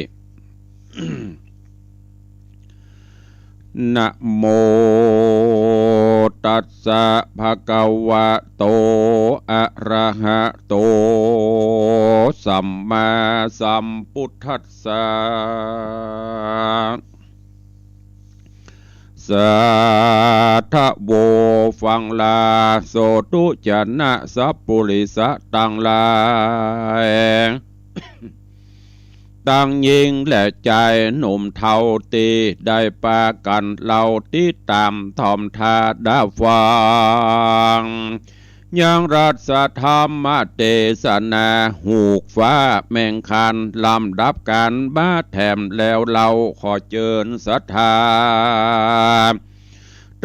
นะโมตัสสะ ภะคะวะโต อะระหะโต สัมมาสัมพุทธัสสะ สาธะโว ฟังลา โสตุจะนะสัปปุริสะตังหลาย ตังญิงและจายหนุ่มเฒ่าตี้ได้ปากั๋นเล่าติดต๋ามถ่อมถ้าดาฟัง ยังรัสธรรมเตสนาฮูกฟ้าแมงคารลำดับกั๋นมาแถมแล้วเล่า ขอเจิญศรัทธา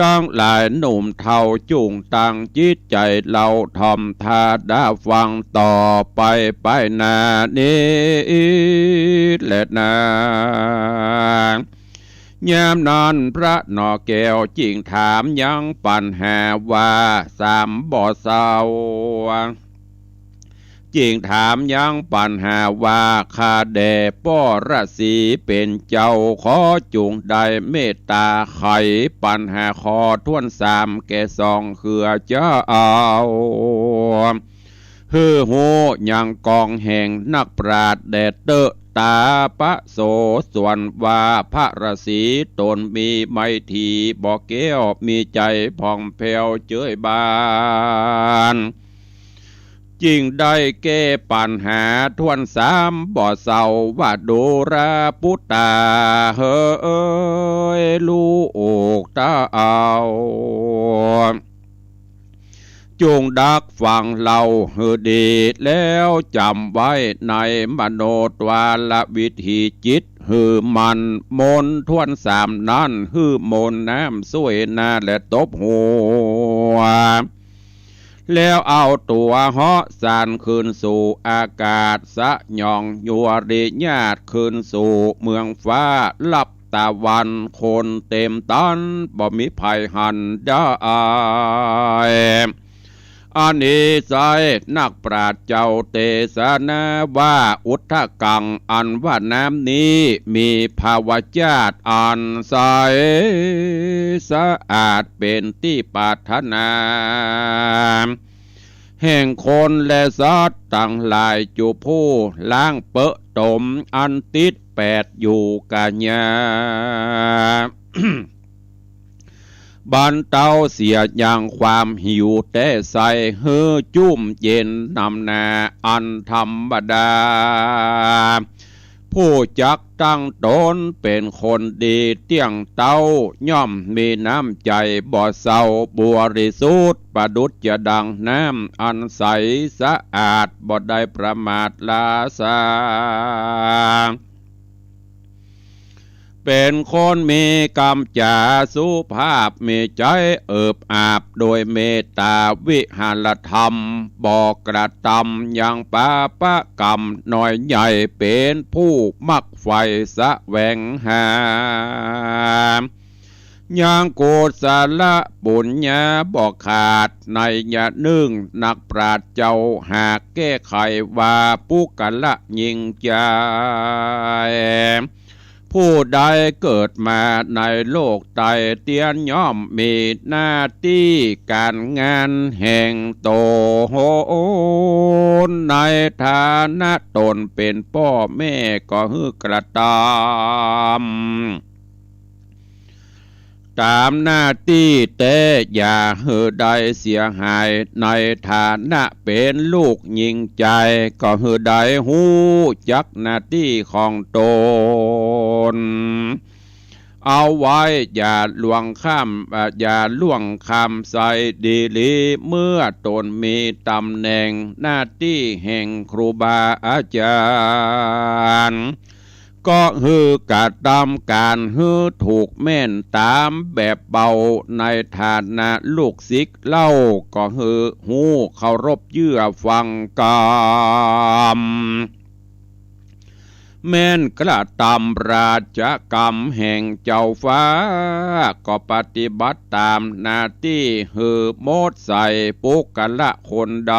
ตังหลายหนุ่มเฒ่าจุ่งตั้งจิตใจ๋เล่าถ่อมถ้าดาฟังต่อไปไปหน้านี้แลนา ยามนั้นพระหน่อแก้วจึ่งถามยังปั๋ญหาว่า สามบ่เซา จึ่งถามยังปั๋ญหาว่า ข้าแด่ป้อฤๅษีเป๋นเจ้า ขอจุ่งได้เมตต๋าไขปั๋ญหาข้อถ้วนสามแก่ส่องเฮือเจ้า หื้อฮู้ยังก๋องแห่งนักปราชญ์แด่เต๊อะ ตาปะโส ส่วนว่าพระฤๅษีต๋นมีไมตรีบ่แก้ว มีใจ๋ผ่องแผ้วเจิยบาน จึ่งได้แก้ปั๋ญหาถ้วนสามบ่เซาว่า ดูราปุตตา เฮยลูกเต้า จุ่งดักฟังเล่าหื้อดี แล้วจ๋ำไว้ในมโนตวาระวิถีจิตหื้อมั่น มนต์ถ้วนสามนั้นหื้อมนต์น้ำซ่วยหน้าและตบหัว แล้วเอาตั๋วเหาะสานขึ้นสู่อากาศ สยองยัวริญาติขึ้นสู่เมืองฟ้า ลับต๋าวันคนเต็มตัน บ่มีใผหันได้ อันนี้ไซร้นักปราชญ์เจ้าเตสนาว่า อุทกัง อันว่าน้ำนี้มีภาวจาตุอันใสสะอาดเป๋นตี้ปรารถนา แห่งคนและสัตว์ตังหลาย จุผู้ล้างเปอะต๋มอันติดแปดอยู่กะญา บรรเตาเสียยังความหิวแต๊ไส้ หื้อจุ่มเย็นนำหน้าอันธรรมดา ผู้จักตั้งต๋นเป๋นคนดีเตี้ยงเต๊า ย่อมมีน้ำใจ๋บ่เซาบริสุทธิ์ ประดุจจะดังน้ำอันใสสะอาด บ่ได้ประมาทลาซา เป๋นคนมีกำจ๋าสุภาพ มีใจ๋เอิบอาบโดยเมตต๋า วิหารธรรม บ่กระตำยังปาปะกรรมน้อยใหญ่ เป๋นผู้มักใฝ่แสวงหา ยังกุศละปุญญาบ่ขาด ในยะนึ่งนักปราชญ์เจ้าหากแก้ไขว่า ปุคคละญิงใจ๋ ผู้ใดเกิดมาในโลกไตเตี้ย ย่อมมีหน้าตี้ก๋านงานแห่งต๋น ในฐานะต๋นเป๋นป้อแม่ก็หื้อกระตำ ต๋ามหน้าตี้แต๊ อย่าหื้อได้เสียหาย ในฐานะเป๋นลูกญิงใจ๋ ก็หื้อได้ฮู้จักหน้าตี้ของต๋น เอาไว้อย่าล่วงข้าม อ่า อย่าล่วงข้ามใส่ดีหลี เมื่อต๋นมีต๋ำแหน่งหน้าตี้แห่งครูบาอาจ๋ารย์ ก็หื้อกระตำก๋านหื้อถูกแม่นต๋ามแบบเบา ในฐานะลูกศิษย์เล่า ก็หื้อฮู้เคารพเยื่อฟังกำ แม่นกระตำราชกรรมแห่งเจ้าฟ้า ก็ปฏิบัติต๋ามหน้าตี้หื้อหมดใส่ ปุคคละคนใด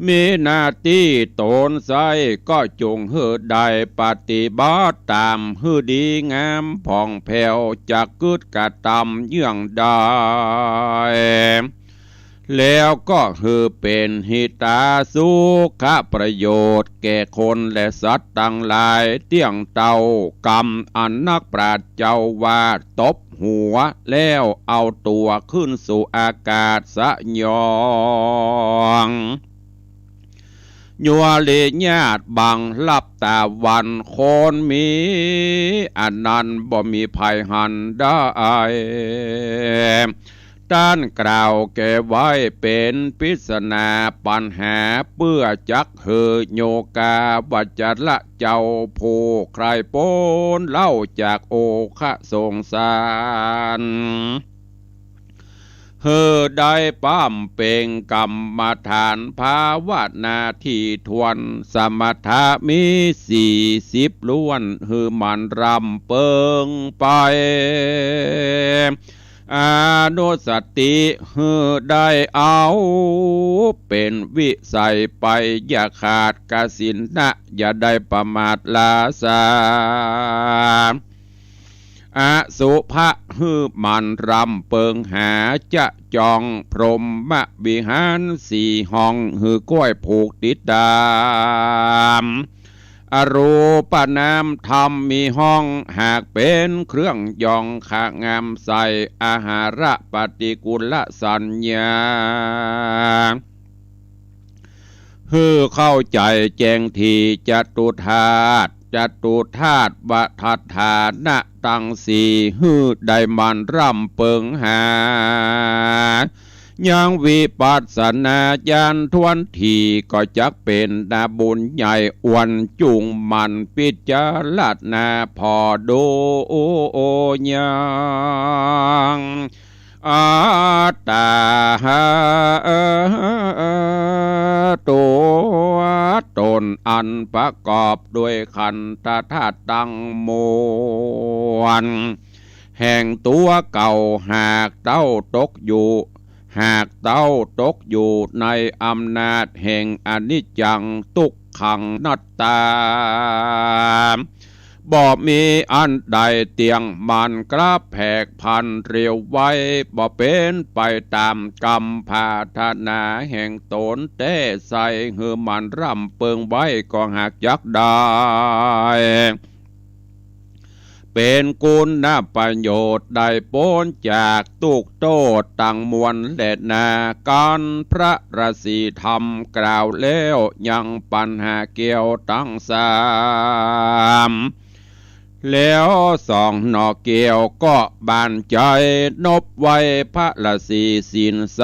มีหน้าตี้ต๋นใส่ ก็จงหื้อได้ปฏิบัติต๋าม หื้อดีงามผ่องแผ้ว จักกึ๊ดกระตำเยื่องใด แล้วก็หื้อเป๋นหิตาสุขประโยชน์แก่คนและสัตว์ตังหลาย เตี้ยงเต้ากำอันนักปราชญ์เจ้าว่าตบหัวแล้วเอาตั๋วขึ้นสู่อากาศสยอง ยัวริญาตบังลับต๋าวัน คนมีอันนั้นบ่มีใผหันได้ ต้านกล่าวแก้ไว้เป๋นปริศนาปัญหา เปื้อจักหื้อโยคาวัจจะเจ้าผู้ใคร่ป๊นเล่าจากโอคะสงสาร หื้อได้ปร้ำเปล่งกรรมฐานภาวนาถี่ถ้วน สมถะมีสี่สิบล้วน หื้อมันร่ำเปิงไป อนุสติหื้อได้เอาเป๋นวิสัยไป อย่าขาดกสิณนะ อย่าได้ประมาทลาสา อสุภะหื้อมันร่ำเปิงหา จะจองพรหมวิหารสี่ห้อง หื้อก้อยผูกติดต๋าม อรูปนามธรรมมีห้อง หากเป๋นเครื่องยองคะงามใส่ อาหาระปฏิกูลสัญญา หื้อเข้าใจ๋แจ้งถี่จตุธาตุ จตุธาตุวทัฏฐานะตังสี่ หื้อได้มันร่ำเปิงหา ยังวิปัสสนาญาณถ้วนถี่ ก็จักเป๋นนาบุญใหญ่ อวนจุ่งหมั่นพิจารณาผ่อดูยัง อัตตา ตั๋วต๋นอันประกอบด้วยขันธธาตุตังมวล แห่งตั๋วเก่า หากเต้าตกอยู่ หากเต้าตกอยู่ในอำนาจแห่งอนิจจัง ตุ๊กขัง อนัตตา บ่มีอันใดเตี้ยงมั่น กลับแผกผันเรียวไว บ่เป๋นไปต๋ามกำปรารถนาแห่งต๋นแต๊ใส่ หื้อมันร่ำเปิงไว้ก็หากจักได้ เป๋นคุณประโยชน์ ได้ป๊นจากตุ๊กโต้ษตังมวลแลนา กั๋นพระราศีธรรมกล่าวแล้ว ยังปัญหาแก้วตังสาม แล้วสองหน่อแก้วก็บานใจ๋ นบไหว้พระราศีศีลใส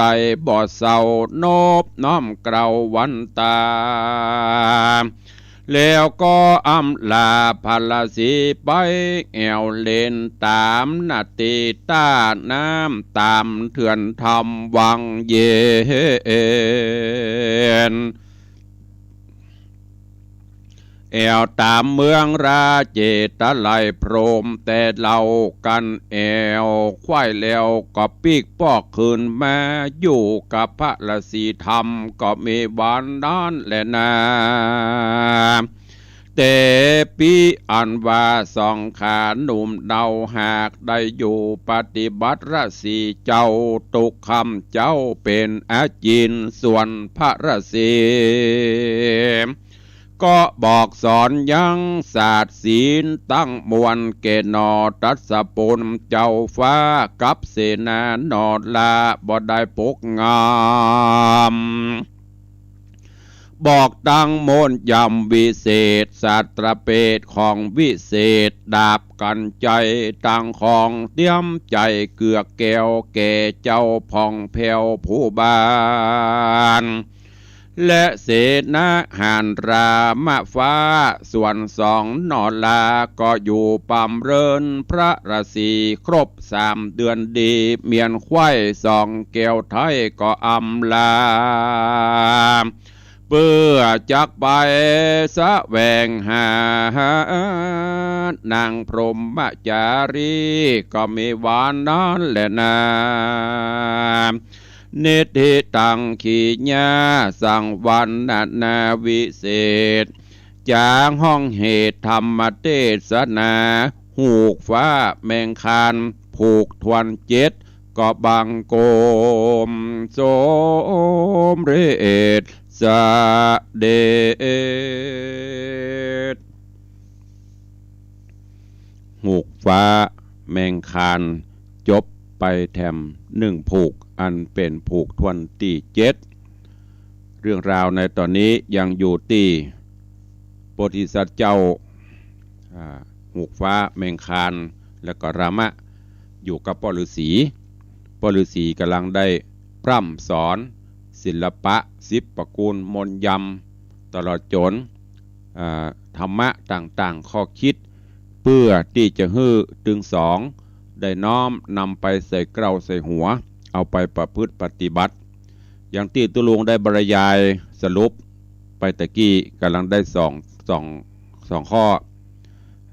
บ่เศร้า นบน้อมเกล้าวันต๋า แล้วก็อำลาพระราศีไป แอ่วเลนต๋ามนาตี้ต้าน้ำ ต๋ามเถื่อนธรรมวังเย็น แอ่วต๋ามเมืองราเจตไลยพรหม แต่เล่ากั๋นแอ่ว คว่ายแล้วก็ปิ๊กปอกคืนมา อยู่กับพระราศีธรรม ก็มีวันนั้นแหละนา แต่ปี้อันว่าสองขาหนุ่มเนา หากได้อยู่ปฏิบัติราศีเจ้า ตุ๊กค่ำเจ๊าเป๋นอาจิณ ส่วนพระราศี ก็บอกสอนยังศาสตร์ศีลตั้งมวล แก่หน่อตรัสปนเจ้าฟ้ากับเสนาหน่อลา บ่ได้ปกงาม บอกตังมนต์ยำวิเศษ สาตราเปตของวิเศษ ดาบกัญไชยตังของเตรียมใจ๋ เกือกแก้วแก่เจ้าผ่องแผ้วผู้บาน และเสนาหารรามฟ้า ส่วนสองหน่อลา ก็อยู่ปำเริญพระราศี ครบสามเดือนดี เมียนไขว้สองแก้วไทยก็อำลา เปื้อจักไปแสวงหา นางพรหมจารี ก็มีวันนั้นแหละนา นิทธิตังขีญา สังวรรณนาวิเศษ จ๋าฮ้องเหตุธรรมเตสนา ฮูกฟ้าแมงคาน ผูกถ้วนเจ็ด ก็บังคมสมเร็จเสด็จ ฮูกฟ้าแมงคาน จบไปแถมหนึ่งผูก อันเป๋นผูกถ้วนตี้เจ็ด เรื่องราวในต๋อนนี้ยังอยู่ตี้โพธิสัตว์เจ้า อ่า ฮูกฟ้าแมงคาน แล้วก็รามะ อยู่กับป้อฤๅษี ป้อฤๅษีก่ำลังได้พร่ำสอนศิลปะสิบประกูล มนต์ยำ ตลอดจ๋น อ่า ธรรมะต่างๆ ข้อคิด เปื้อตี้จะหื้อตึงสองได้น้อมนำไปใส่เกล้าใส่หัว เอาไปประพฤติปฏิบัติ อย่างตี้ตุ๊ลุงได้บรรยายสรุปไปตะกี้ ก่ำลังได้สอง สอง สองข้อ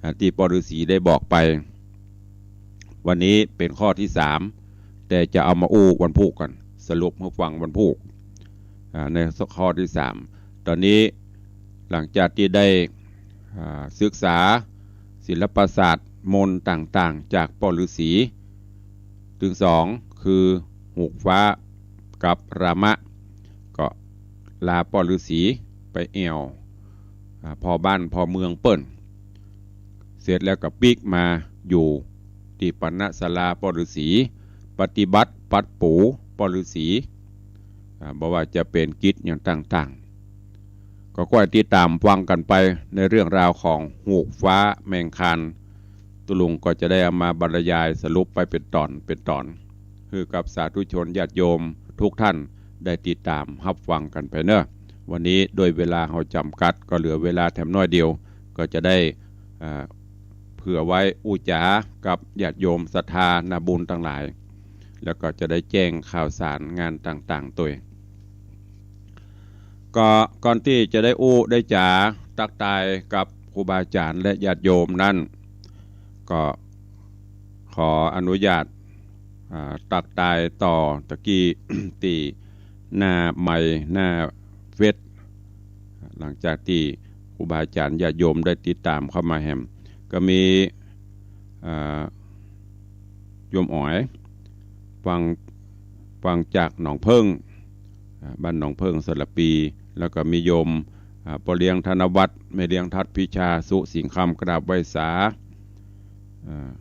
อ่า ตี้ป้อฤๅษีได้บอกไป วันนี้เป๋นข้อตี้สาม แต่จะเอามาอู้วันพูกก่อน สรุปหื้อฟังวันพูก อ่า ในข้อตี้สาม ต๋อนนี้หลังจากตี้ได้ อ่า ศึกษาศิลปศาสตร์มนต์ต่างๆ จากป้อฤๅษีตึงสอง คือฮูกฟ้ากับรามะ ก็ลาป้อฤๅษีไปแอ่ว อ่า พ่อบ้านพ่อเมืองเปิ้น เสร็จแล้วก็ปิ๊กมาอยู่ตี้ปณะศาลาป้อฤๅษี ปฏิบัติปัดปูป้อฤๅษี อ่า บ่ว่าจะเป๋นกิจอย่างต่างๆ ก็ค่อยติดต๋ามฟังกั๋นไปในเรื่องราวของฮูกฟ้าแมงคาน ตุ๊ลุงก็จะได้เอามาบรรยายสรุปไปเป๋นต๋อนเป๋นต๋อน หื้อกับสาธุชนญาติโยมทุกท่านได้ติดต๋ามฮับฟังกั๋นไปเนาะ วันนี้โดยเวลาเฮาจ๋ำกัด ก็เหลือเวลาแถมน้อยเดียว ก็จะได้ อ่า เผื่อไว้อู้จ๋ากับญาติโยมศรัทธานาบุญตังหลาย แล้วก็จะได้แจ้งข่าวสารงานต่างๆ ตวย ก็ก่อนตี้จะได้อู้ได้จ๋าตั๊กตายกับครูบาอาจ๋ารย์และญาติโยมนั้น ก็ขออนุญาต อ่า ตั๊กตายต่อตะกี้ ตี้หน้าไมค์หน้าเฟซ หลังจากตี้ครูบาอาจ๋ารย์ญาติโยมได้ติดต๋ามเข้ามาแหม ก็มี อ่า โยมอ๋อย ฟัง ฟังจากหนองเผิ้ง อ่า บ้านหนองเผิ้งสระปี แล้วก็มีโยม อ่า ป้อเลี้ยงธนวัฒน์ แม่เลี้ยงทัดพิชา สุสิงห์คำ กราบไหว้สา อ่า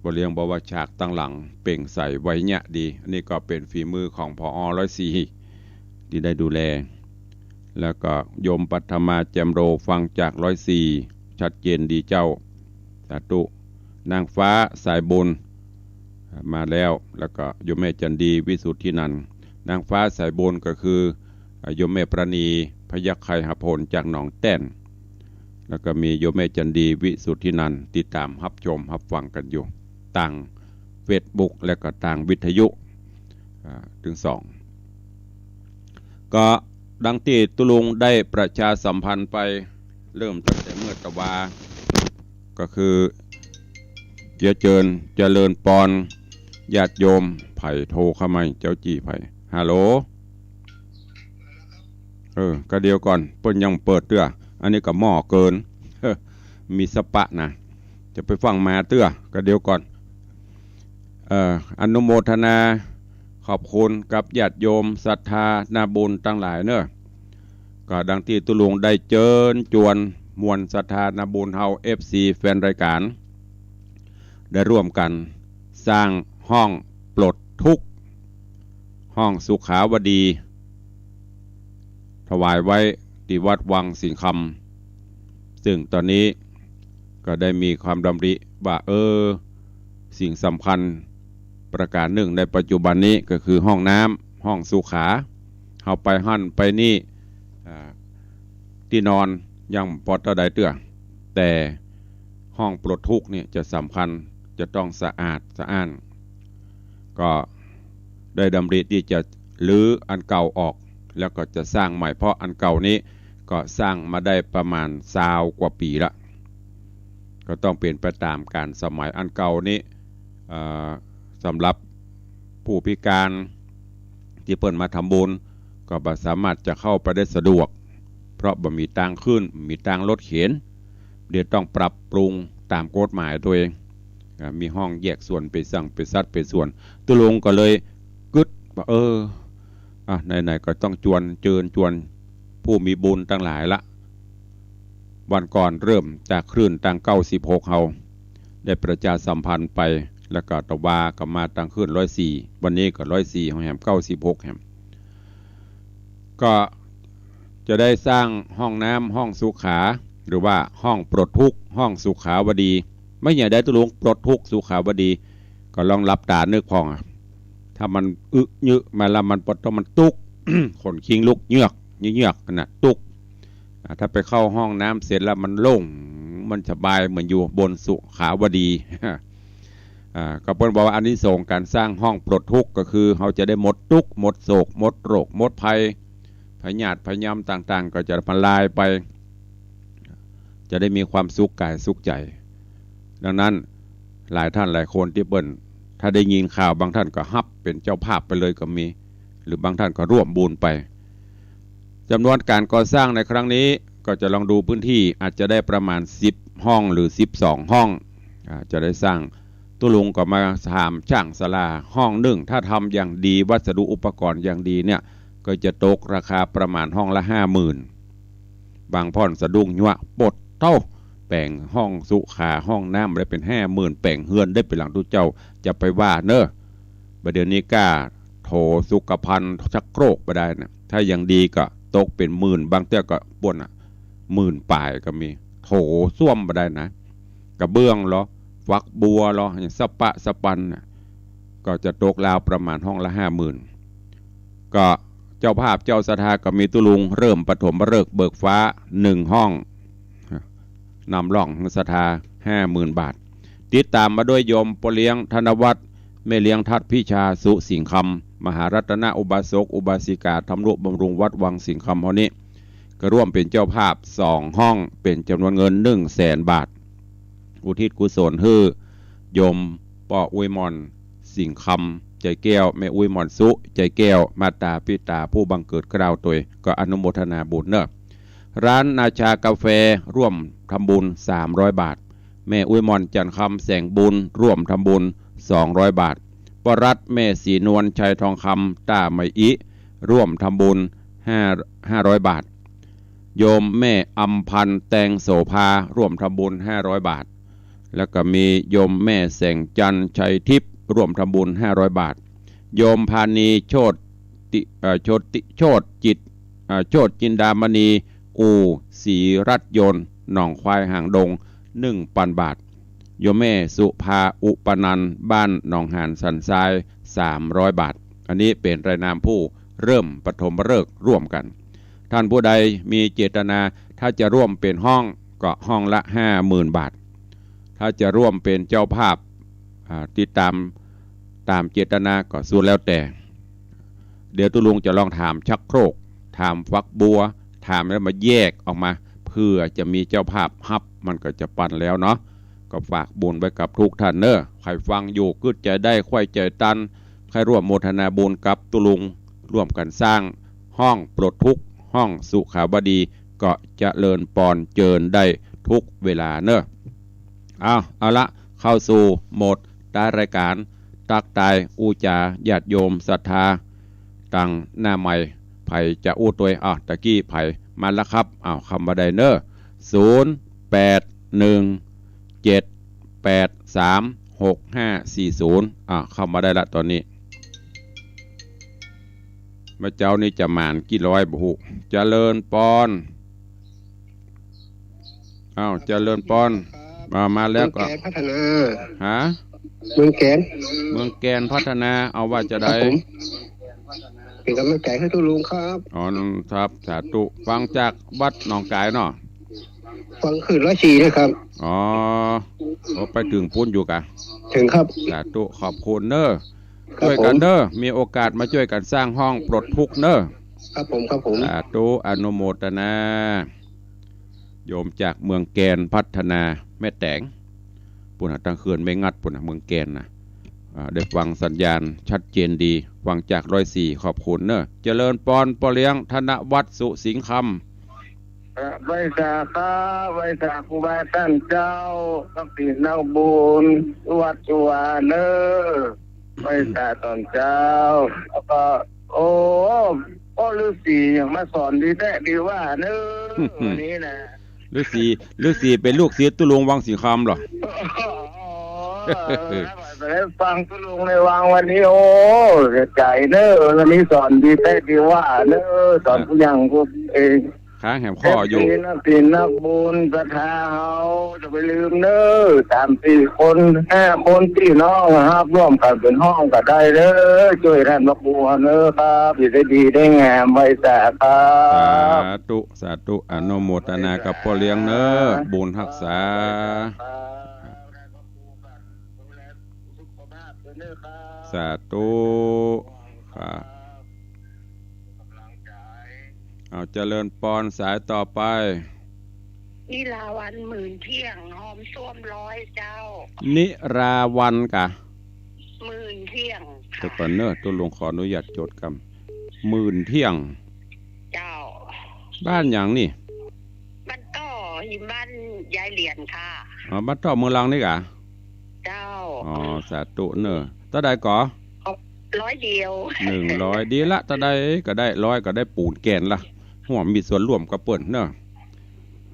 ป้อเลี้ยงบอกว่าฉากตังหลังเปล่งใสไวเยียะดี อันนี้ก็เป๋นฝีมือของ ผอ ร้อยสี่ ตี้ได้ดูแล แล้วก็โยมปัทมาแจ่มโร ฟังจากร้อยสี่ ชัดเจนดีเจ้า สาธุ นางฟ้าสายบุญ อ่า มาแล้ว แล้วก็โยมแม่จันดี วิสุทธินันท์ นางฟ้าสายบุญก็คือ อ่า โยมแม่ประณี พยัคฆไคหพล จากหนองแต้น แล้วก็มีโยมแม่จันดี วิสุทธินันท์ ติดต๋ามฮับชมฮับฟังกั๋นอยู่ ตางเฟซบุ๊ก และก็ตางวิทยุ อ่า ตึงสอง ก็ดังตี้ตุ๊ลุงได้ประชาสัมพันธ์ไป เริ่มตั้งแต่เมื่อตะวา ก็คือ เจียเจิญเจริญปอน ญาติโยม ใผโทรเข้ามา เจ้าจี้ใผ ฮัลโหล เออ กะเดี๋ยวก่อน เปิ้นยังเปิดเตื้อ อันนี้ก็หม้อเกิน มีสปะนะ จะไปฟังมาเตื้อ กะเดี๋ยวก่อน เอ่อ อนุโมทนาขอบคุณกับญาติโยมศรัทธานาบุญตังหลายเน่อ ก็ดังตี้ตุ๊ลุงได้เจิญจวนมวลศรัทธานาบุญเฮา เอฟซี แฟนรายการ ได้ร่วมกั๋นสร้างห้องปลดทุกข์ ห้องสุขาวดี ถวายไว้ตี้วัดวังสิงห์คำ ซึ่งต๋อนนี้ก็ได้มีความดำริว่า เออ สิ่งสำคัญประก๋านนึ่งในปัจจุบันนี้ก็คือห้องน้ำ ห้องสุขา เฮาไปหั้นไปนี่ อ่า ตี้นอนยังปอเต้าใดเตื้อ แต่ห้องปลดทุกข์นี่จะสำคัญ จะต้องสะอาดสะอ้าน ก็ได้ดำริตี้จะรื้ออันเก่าออก แล้วก็จะสร้างใหม่ เพราะอันเก่านี้ก็สร้างมาได้ประมาณซาวกว่าปี๋ละ ก็ต้องเป๋นไปต๋ามกาลสมัย อันเก่านี้ เอ่อ สำหรับผู้พิก๋านตี้เปิ้นมาทำบุญ ก็บ่สามารถจะเข้าไปได้สะดวก เพราะบ่มีตางขึ้น มีตางรถเข็น เดี๋ยวต้องปรับปรุงต๋ามกฎหมายตวย อ่า มีห้องแยกส่วนเป๋นสังเป๋นสัดเป๋นส่วน ตุ๊ลุงก็เลยกึ๊ดว่า เออ อ่ะ ไหนๆ ก็ต้องจวน เจิญจวนผู้มีบุญตังหลายละ วันก่อนเริ่มจากคลื่นตางเก้าสิบหกเฮาได้ประชาสัมพันธ์ไป แล้วก็ตะวาก็มาตางคลื่นร้อยสี่ วันนี้ก็ร้อยสี่เฮาแหม เก้าสิบหกแหม ก็จะได้สร้างห้องน้ำห้องสุขา หรือว่าห้องปลดทุกข์ ห้องสุขาวดี ไม่ใหญ่ได้ตุ๊ลุง ปลดทุกข์สุขาวดี ก็ลองหลับต๋านึกพ่องอะ ถ้ามันอึะยึะมาแล้วมันปลดทุกข์ มันตุ๊ก ขนคิงลุกเยือกเยือกนั่นน่ะ ตุ๊ก อ่า ถ้าไปเข้าห้องน้ำเสร็จแล้วมันโล่ง มันสบายเหมือนอยู่บนสุขาวดี อ่า ก็เปิ้นบอกว่าอานิสงส์ก๋านสร้างห้องปลดทุกข์ก็คือเฮาจะได้หมดตุ๊กข์ หมดโศก หมดโรค หมดภัย พยาธิพยามต่างๆ ก็จะพลายไป จะได้มีความสุขก๋ายสุขใจ๋ ดังนั้นหลายท่านหลายคนตี้เปิ้น ถ้าได้ยินข่าวบางท่านก็ฮับเป๋นเจ้าภาพไปเลยก็มี หรือบางท่านก็ร่วมบุญไป จำนวนก๋านก่อสร้างในครั้งนี้ก็จะลองดูพื้นที่ อาจจะได้ประมาณสิบห้องหรือสิบสองห้อง อ่า จะได้สร้าง ตุ๊ลุงก็มาถามจ้างศาลา ห้องนึ่งถ้าทำอย่างดี วัสดุอุปกรณ์อย่างดีเนี่ย ก็จะตกราคาประมาณห้องละห้าหมื่น บางพ่อนสะดุ้งยั้ว ปดเต๊า แป๋งห้องสุขา ห้องน้ำได้เป๋นห้าหมื่น แป๋งเฮือนได้เป๋นหลังตุ๊เจ้า จะไปว่าเน่อ บ่าเดี๋ยวนี้ก้าโถสุขภัณฑ์ชักโครกบ่าได้นะ ถ้าอย่างดีก็ตกเป๋นหมื่น บางเตื้อก็ป้นอะ หมื่นป๋ายก็มี โถส้วมบ่าได้นะ กระเบื้องลอ ฝักบัวลอ อย่างสปะสปันน่ะ ก็จะตกราวประมาณห้องละห้าหมื่น ก็เจ้าภาพเจ้าศรัทธาก็มีตุ๊ลุง เริ่มปฐมฤกษ์เบิกฟ้าหนึ่งห้อง นำร่องศรัทธาห้าหมื่นบาท ติดต๋ามมาด้วยโยมป้อเลี้ยงธนวัฒน์ แม่เลี้ยงทัดพิชา สุสิงห์คำ มหารัตนอุบาสกอุบาสิกา ธรรมนุบำรุงวัดวังสิงห์คำเฮานี้ ก็ร่วมเป๋นเจ้าภาพสองห้อง เป๋นจำนวนเงินหนึ่งแสนบาท อุทิศกุศลหื้อโยมป้ออุ๊ยหม่อน สิงห์คำ ใจแก้ว แม่อุ๊ยหม่อนสุ ใจแก้ว มาต๋าปิต๋าผู้บังเกิดเกล้าตวย ก็อนุโมทนาบุญเน่อ ร้านนาชากาแฟร่วมทำบุญสามร้อยบาท แม่อุ๊ยหม่อนจันทร์คำ แสงบุญ ร่วมทำบุญสองร้อยบาท ป้อรัตน์ แม่ศรีนวล ชัยทองคำ ต้าไหมอิ ร่วมทำบุญห้า ห้าร้อยบาท โยมแม่อำพันธ์ แตงโสภา ร่วมทำบุญห้าร้อยบาท แล้วก็มีโยมแม่แสงจันทร์ ชัยทิพย์ ร่วมทำบุญห้าร้อยบาท โยมพานี โชติ เอ่อ โชติ โชติจิต เอ่อ โชติจินดามณี อู่ศรีรัตน์ยนต์ หนองควายหางดง หนึ่งปันบาท โยมแม่สุภา อุปนันท์ บ้านหนองหานสันทราย สามร้อยบาท อันนี้เป๋นรายนามผู้เริ่มปฐมฤกษ์ร่วมกั๋น ท่านผู้ใดมีเจตนา ถ้าจะร่วมเป๋นห้องก็ห้องละห้าหมื่นบาท ถ้าจะร่วมเป๋นเจ้าภาพ อ่า ติดต๋าม ต๋ามเจตนาก็สุดแล้วแต่ เดี๋ยวตุ๊ลุงจะลองถามชักโครก ถามฝักบัว ถามแล้วมาแยกออกมา เผ เผื่อจะมีเจ้าภาพฮับ มันก็จะปันแล้วเนาะ ก็ฝากบุญไว้กับทุกท่านเน้อ ใผฟังอยู่กึ๊ดใจ๋ได้ ใค่ใจ๋ตัน ใค่ร่วมโมทนาบุญกับตุ๊ลุง ร่วมกั๋นสร้างห้องปลดทุกข์ ห้องสุขาวดี ก็เจริญปอนเจิญได้ทุกเวลาเน้อ เอา เอาละ เข้าสู่โหมดท้ายรายก๋าน ตั๊กตายอู้จ๋าญาติโยมศรัทธา ตังหน้าไมค์ ใผจะอู้ตวย อ้าว ตะกี้ใผมาละครับ อ้าว เข้ามาได้เน้อ ศูนย์ แปด หนึ่ง เจ็ด แปด สาม หก ห้า สี่ ศูนย์ อ้าว เข้ามาได้ละต๋อนนี้ เมื่อเจ๊านี้จะหมานกี่ร้อยบ่ฮู้ เจริญปอน อ้าว เจริญปอน ครับ อ่า มาแล้วก็ เมืองแกนพัฒนา ฮะ เมืองแกน เมืองแกนพัฒนา เอาว่าจะใด ครับผม เป๋นก๋ำลังใจ๋หื้อตุ๊ลุงครับ อ๋อ ครับ สาธุ ฟังจากวัดหนองก๋ายเนาะ ฟังคลื่นร้อยสี่นะครับ อ๋อ โอ้ ไปเถิงปู๊นอยู่กา เถิงครับ สาธุ ขอบคุณเน้อ ครับผม จ้วยกั๋นเน้อ มีโอกาสมาจ้วยกั๋นสร้างห้องปลดทุกข์เน้อ ครับผม ครับผม สาธุ อนุโมทนา โยมจากเมืองแกนพัฒนา แม่แต๋ง ปู๊นน่ะ ตังเขื่อนแม่งัดปู๊นน่ะ เมืองแกนน่ะ อ่า ได้ฟังสัญญาณชัดเจนดี ฟังจากร้อยสี่ ขอบคุณเน้อ เจริญปอน ป้อเลี้ยง ธนวัฒน์ สุสิงห์คำ ครับ ไหว้สาครับ ไหว้สาครูบาต้านเจ้า นักศีลนักบุญ วัดสุวรรณเน้อ ไหว้สาต๋อนเจ๊า แล้วก็ โอ้ ป้อฤๅษีอย่างมาสอนดีแต๊ดีว่าเน้อ วันนี้นะ ฤๅษี ฤๅษีเป๋นลูกศิษย์ตุ๊ลุงวังสิงห์คำเหรอ อ๋อ ไปได้ฟังตุ๊ลุงในวังวันนี้ โอ้ เสียใจ๋เน้อ วันนี้สอนดีแต๊ดีว่าเน้อ สอนผู้ยังผู้เอง ค้างแหมข้ออยู่ เอฟซี นักศีลนักบุญศรัทธาเฮา จะไปลืมเน้อ สามสี่คน ห้าคน ปี้น้องฮับร่วมกั๋นเป๋นห้องก็ได้เน้อ จ้วยต้านพระครูเฮาเน้อครับ อยู่ดีได้ดีได้งาม ไหว้สาครับ สาธุ สาธุ อนุโมทนากับป้อเลี้ยงเน้อ บุญฮักษา สาธุ ครับ เอา เจริญปอน สายต่อไป นิราวัณ หมื่นเที่ยง ฮอมส้วมร้อยเจ้า นิราวัณกา หมื่นเที่ยงค่ะ เดี๋ยวก่อนเน้อ ตุ๊ลุงขออนุญาตจดกำ หมื่นเที่ยง เจ้า บ้านหยังนี่ บ้านต้อ หิมบ้านยายเหรียญค่ะ อ๋อ บ้านต้อเมืองลังนี่กา เจ้า อ๋อ สาธุเน้อ เต้าใดก่อ ร้อยเดียว หนึ่งร้อย ดีละ เต้าใดก็ได้ ร้อยก็ได้ปูนแกนละ ฮ่วมมีส่วนร่วมกับเปิ้นเน้อ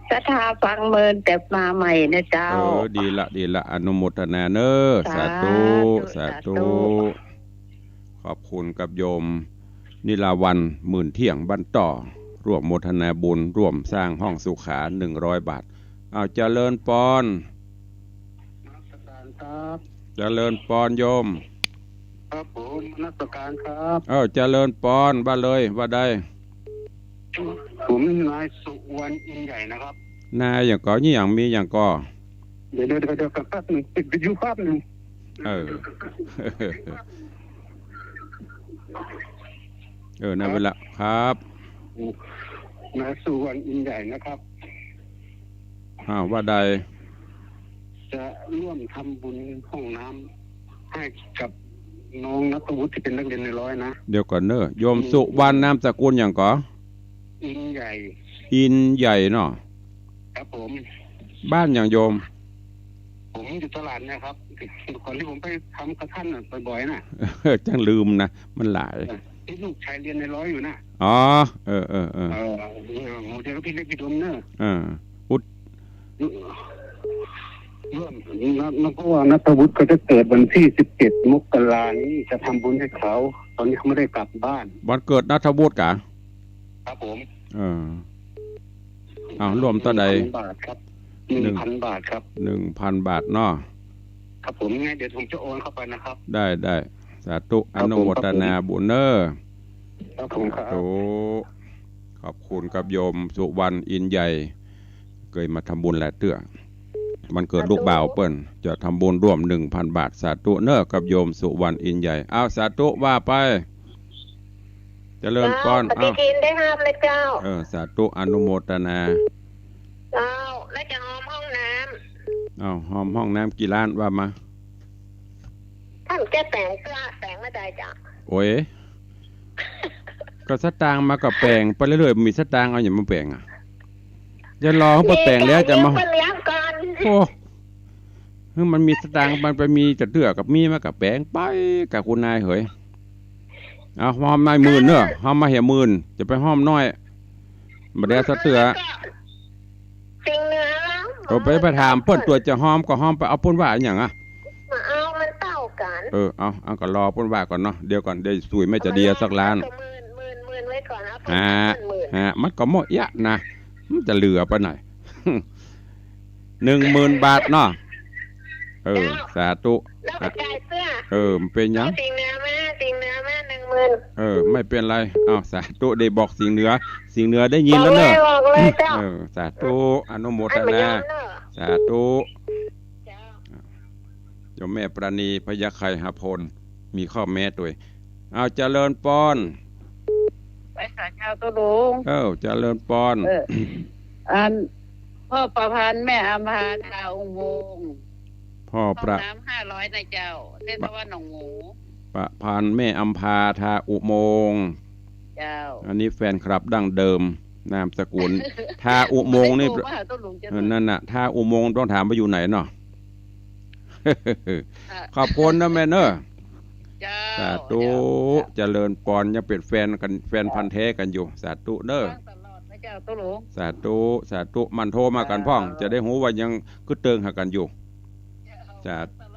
ศรัทธาฟังเมินแต่มาใหม่นะเจ้า เออ ดีละ ดีละ อนุโมทนาเน้อ สาธุ สาธุ สาธุ สาธุ ขอบคุณกับโยม นิราวัณ หมื่นเที่ยง บ้านต้อ ร่วมโมทนาบุญ ร่วมสร้างห้องสุขา หนึ่งร้อยบาท อ้าว เจริญปอน นมัสการครับ เจริญปอนโยม ครับผม นมัสการครับ เออ เจริญปอน ว่าเลย ว่าใด ผมนายสุวรรณ อินใหญ่นะครับ นายหยังก่อ ยี่หยัง มีหยังก่อ เดี๋ยว เดี๋ยว เดี๋ยว เดี๋ยว แป๊บหนึ่ง ปิดวิทยุแป๊บหนึ่ง เออ เออ นั่นเวลา ครับ นายสุวรรณ อินใหญ่นะครับ อ้าว ว่าใด จะร่วมทำบุญห้องน้ำให้กับน้องณัฐวุฒิที่เป็นนักเรียนในร้อยนะ เดี๋ยวก่อนเน้อ โยมสุวรรณ นามสกุลหยังก่อ อินใหญ่ อินใหญ่เนาะ ครับผม บ้านหยังโยม ผมอยู่ตลาดเนี่ยครับ ก่อนที่ผมไปทำกับท่านน่ะบ่อยๆ น่ะ จังลืมนะ มันหลาย เออ ที่ลูกชายเรียนในร้อยอยู่น่ะ อ๋อ เออ เออ เออ เออ เดี๋ยวพี่เล็กพี่ดมเนอะ เออ อุด เรื่องนั้น เพราะว่าณัฐวุฒิเขาจะเกิดวันที่สิบเจ็ดมกรานี้ จะทำบุญให้เขา ตอนนี้เขาไม่ได้กลับบ้าน วันเกิดณัฐวุฒิกะ ครับผม เออ อ้าว ร่วมเต้าใด หนึ่งพันบาทครับ หนึ่ง หนึ่งพันบาทครับ หนึ่งพันบาทเนาะ ครับผม ยังไงเดี๋ยวผมจะโอนเข้าไปนะครับ ได้ ได้ สาธุ ครับผม อนุโมทนาบุญเน้อ ครับผม สาธุ ครับ ขอบคุณกับโยมสุวรรณ อินใหญ่ เกยมาทำบุญหลายเตื้อ วันเกิดลูกบ่าวเปิ้น จะทำบุญร่วม หนึ่งพันบาท สาธุเน้อ กับโยมสุวรรณ อินใหญ่ อ้าว สาธุ ว่าไป เจริญปอน เจ้า ปฏิทินได้ห้ามเลยเจ้า เออ สาธุ อนุโมทนา เจ้า แล้วจะฮอมห้องน้ำ เอ้า ฮอมห้องน้ำกี่ล้านว่ามา ถ้ามันจะแป๋งเตื้อ แป๋งบ่ได้เจ้า โอ้ย ก็สตางค์มาก็แป๋งไปเรื่อยๆ มีสตางค์เอาหยังมาแป๋งอะ จะรอให้เปิ้นแป๋งแล้วจะมา มีแป๋งเลี้ยงก่อน โอ้ เฮ้ย มันมีสตางค์ มันไปมีจะเตื้อกับมีมาก็แป๋งไปกับคุณนายเหย เอา ฮอมนายหมื่นเนอะ ฮอมมาเหียหมื่น จะไปฮอมน้อย บ่ได้สักเตื้อ สิ่งเหนือแล้ว เออ ไป ไปถามเปิ้น ตั๋วจะฮอมก็ฮอมไป เอาเปิ้นว่าอะหยังอะ มาเอามันเต้ากั๋น เออ เอา เอาก็รอเปิ้นว่าก่อนเนาะ เดี๋ยวก่อน เดี๋ยวสุยแม่จะเดียสักล้าน หมื่น หมื่น หมื่นไว้ก่อน เอาไป ฮะ หมื่น ฮะ มันก็หมดเอี้ยนะ มันจะเหลือไปไหน หนึ่งหมื่นบาทเนาะ เออ เจ้า สาธุ แล้วไปจ่ายเตื้อ เออ มันเป็นหยัง สิ่งเหนือมา สิ่งเหนือมา หนึ่งหมื่น เออ ไม่เป็นไร เอา สาธุ ได้บอกสิ่งเหนือ สิ่งเหนือได้ยินแล้วเนอะ บอกเลย บอกเลยเจ้า เออ สาธุ อนุโมทนา ให้มันยอมเนอะ สาธุ เจ้า เจ้าแม่ปราณี พญาไข่หาพล มีข้อแม้ตวย เอา เจริญปอน ไปสาเจ้าตุ๊ลุง เออ เจริญปอน เออ อัน พ่อประพันธ์แม่อำภาทาอุโมงค์ พ่อประ ห้องน้ำห้าร้อยนะเจ้า เทศบาลหนองหมู ประพันธ์แม่อำภาทาอุโมงค์ เจ้า อันนี้แฟนคลับดั้งเดิม นามสกุล ทาอุโมงค์นี่ ไม่ได้โทรมาหาตุ๊ลุงจะ เออ นั่นน่ะ ทาอุโมงค์ต้องถามว่าอยู่ไหนเนาะ อ่ะ ขอบคุณนะแม่เนอะ เจ้า สาธุ เจ้า เจริญปอน ยังเป็นแฟนกั๋น แฟนพันธุ์แท้กั๋นอยู่ สาธุเนอะ ฟังตลอดนะเจ้าตุ๊ลุง สาธุ สาธุ หมั่นโทรมากั๋นพ่อง เจ้า จะได้ฮู้ว่ายังกึ๊ดเติงหากั๋นอยู่ เจ้า สา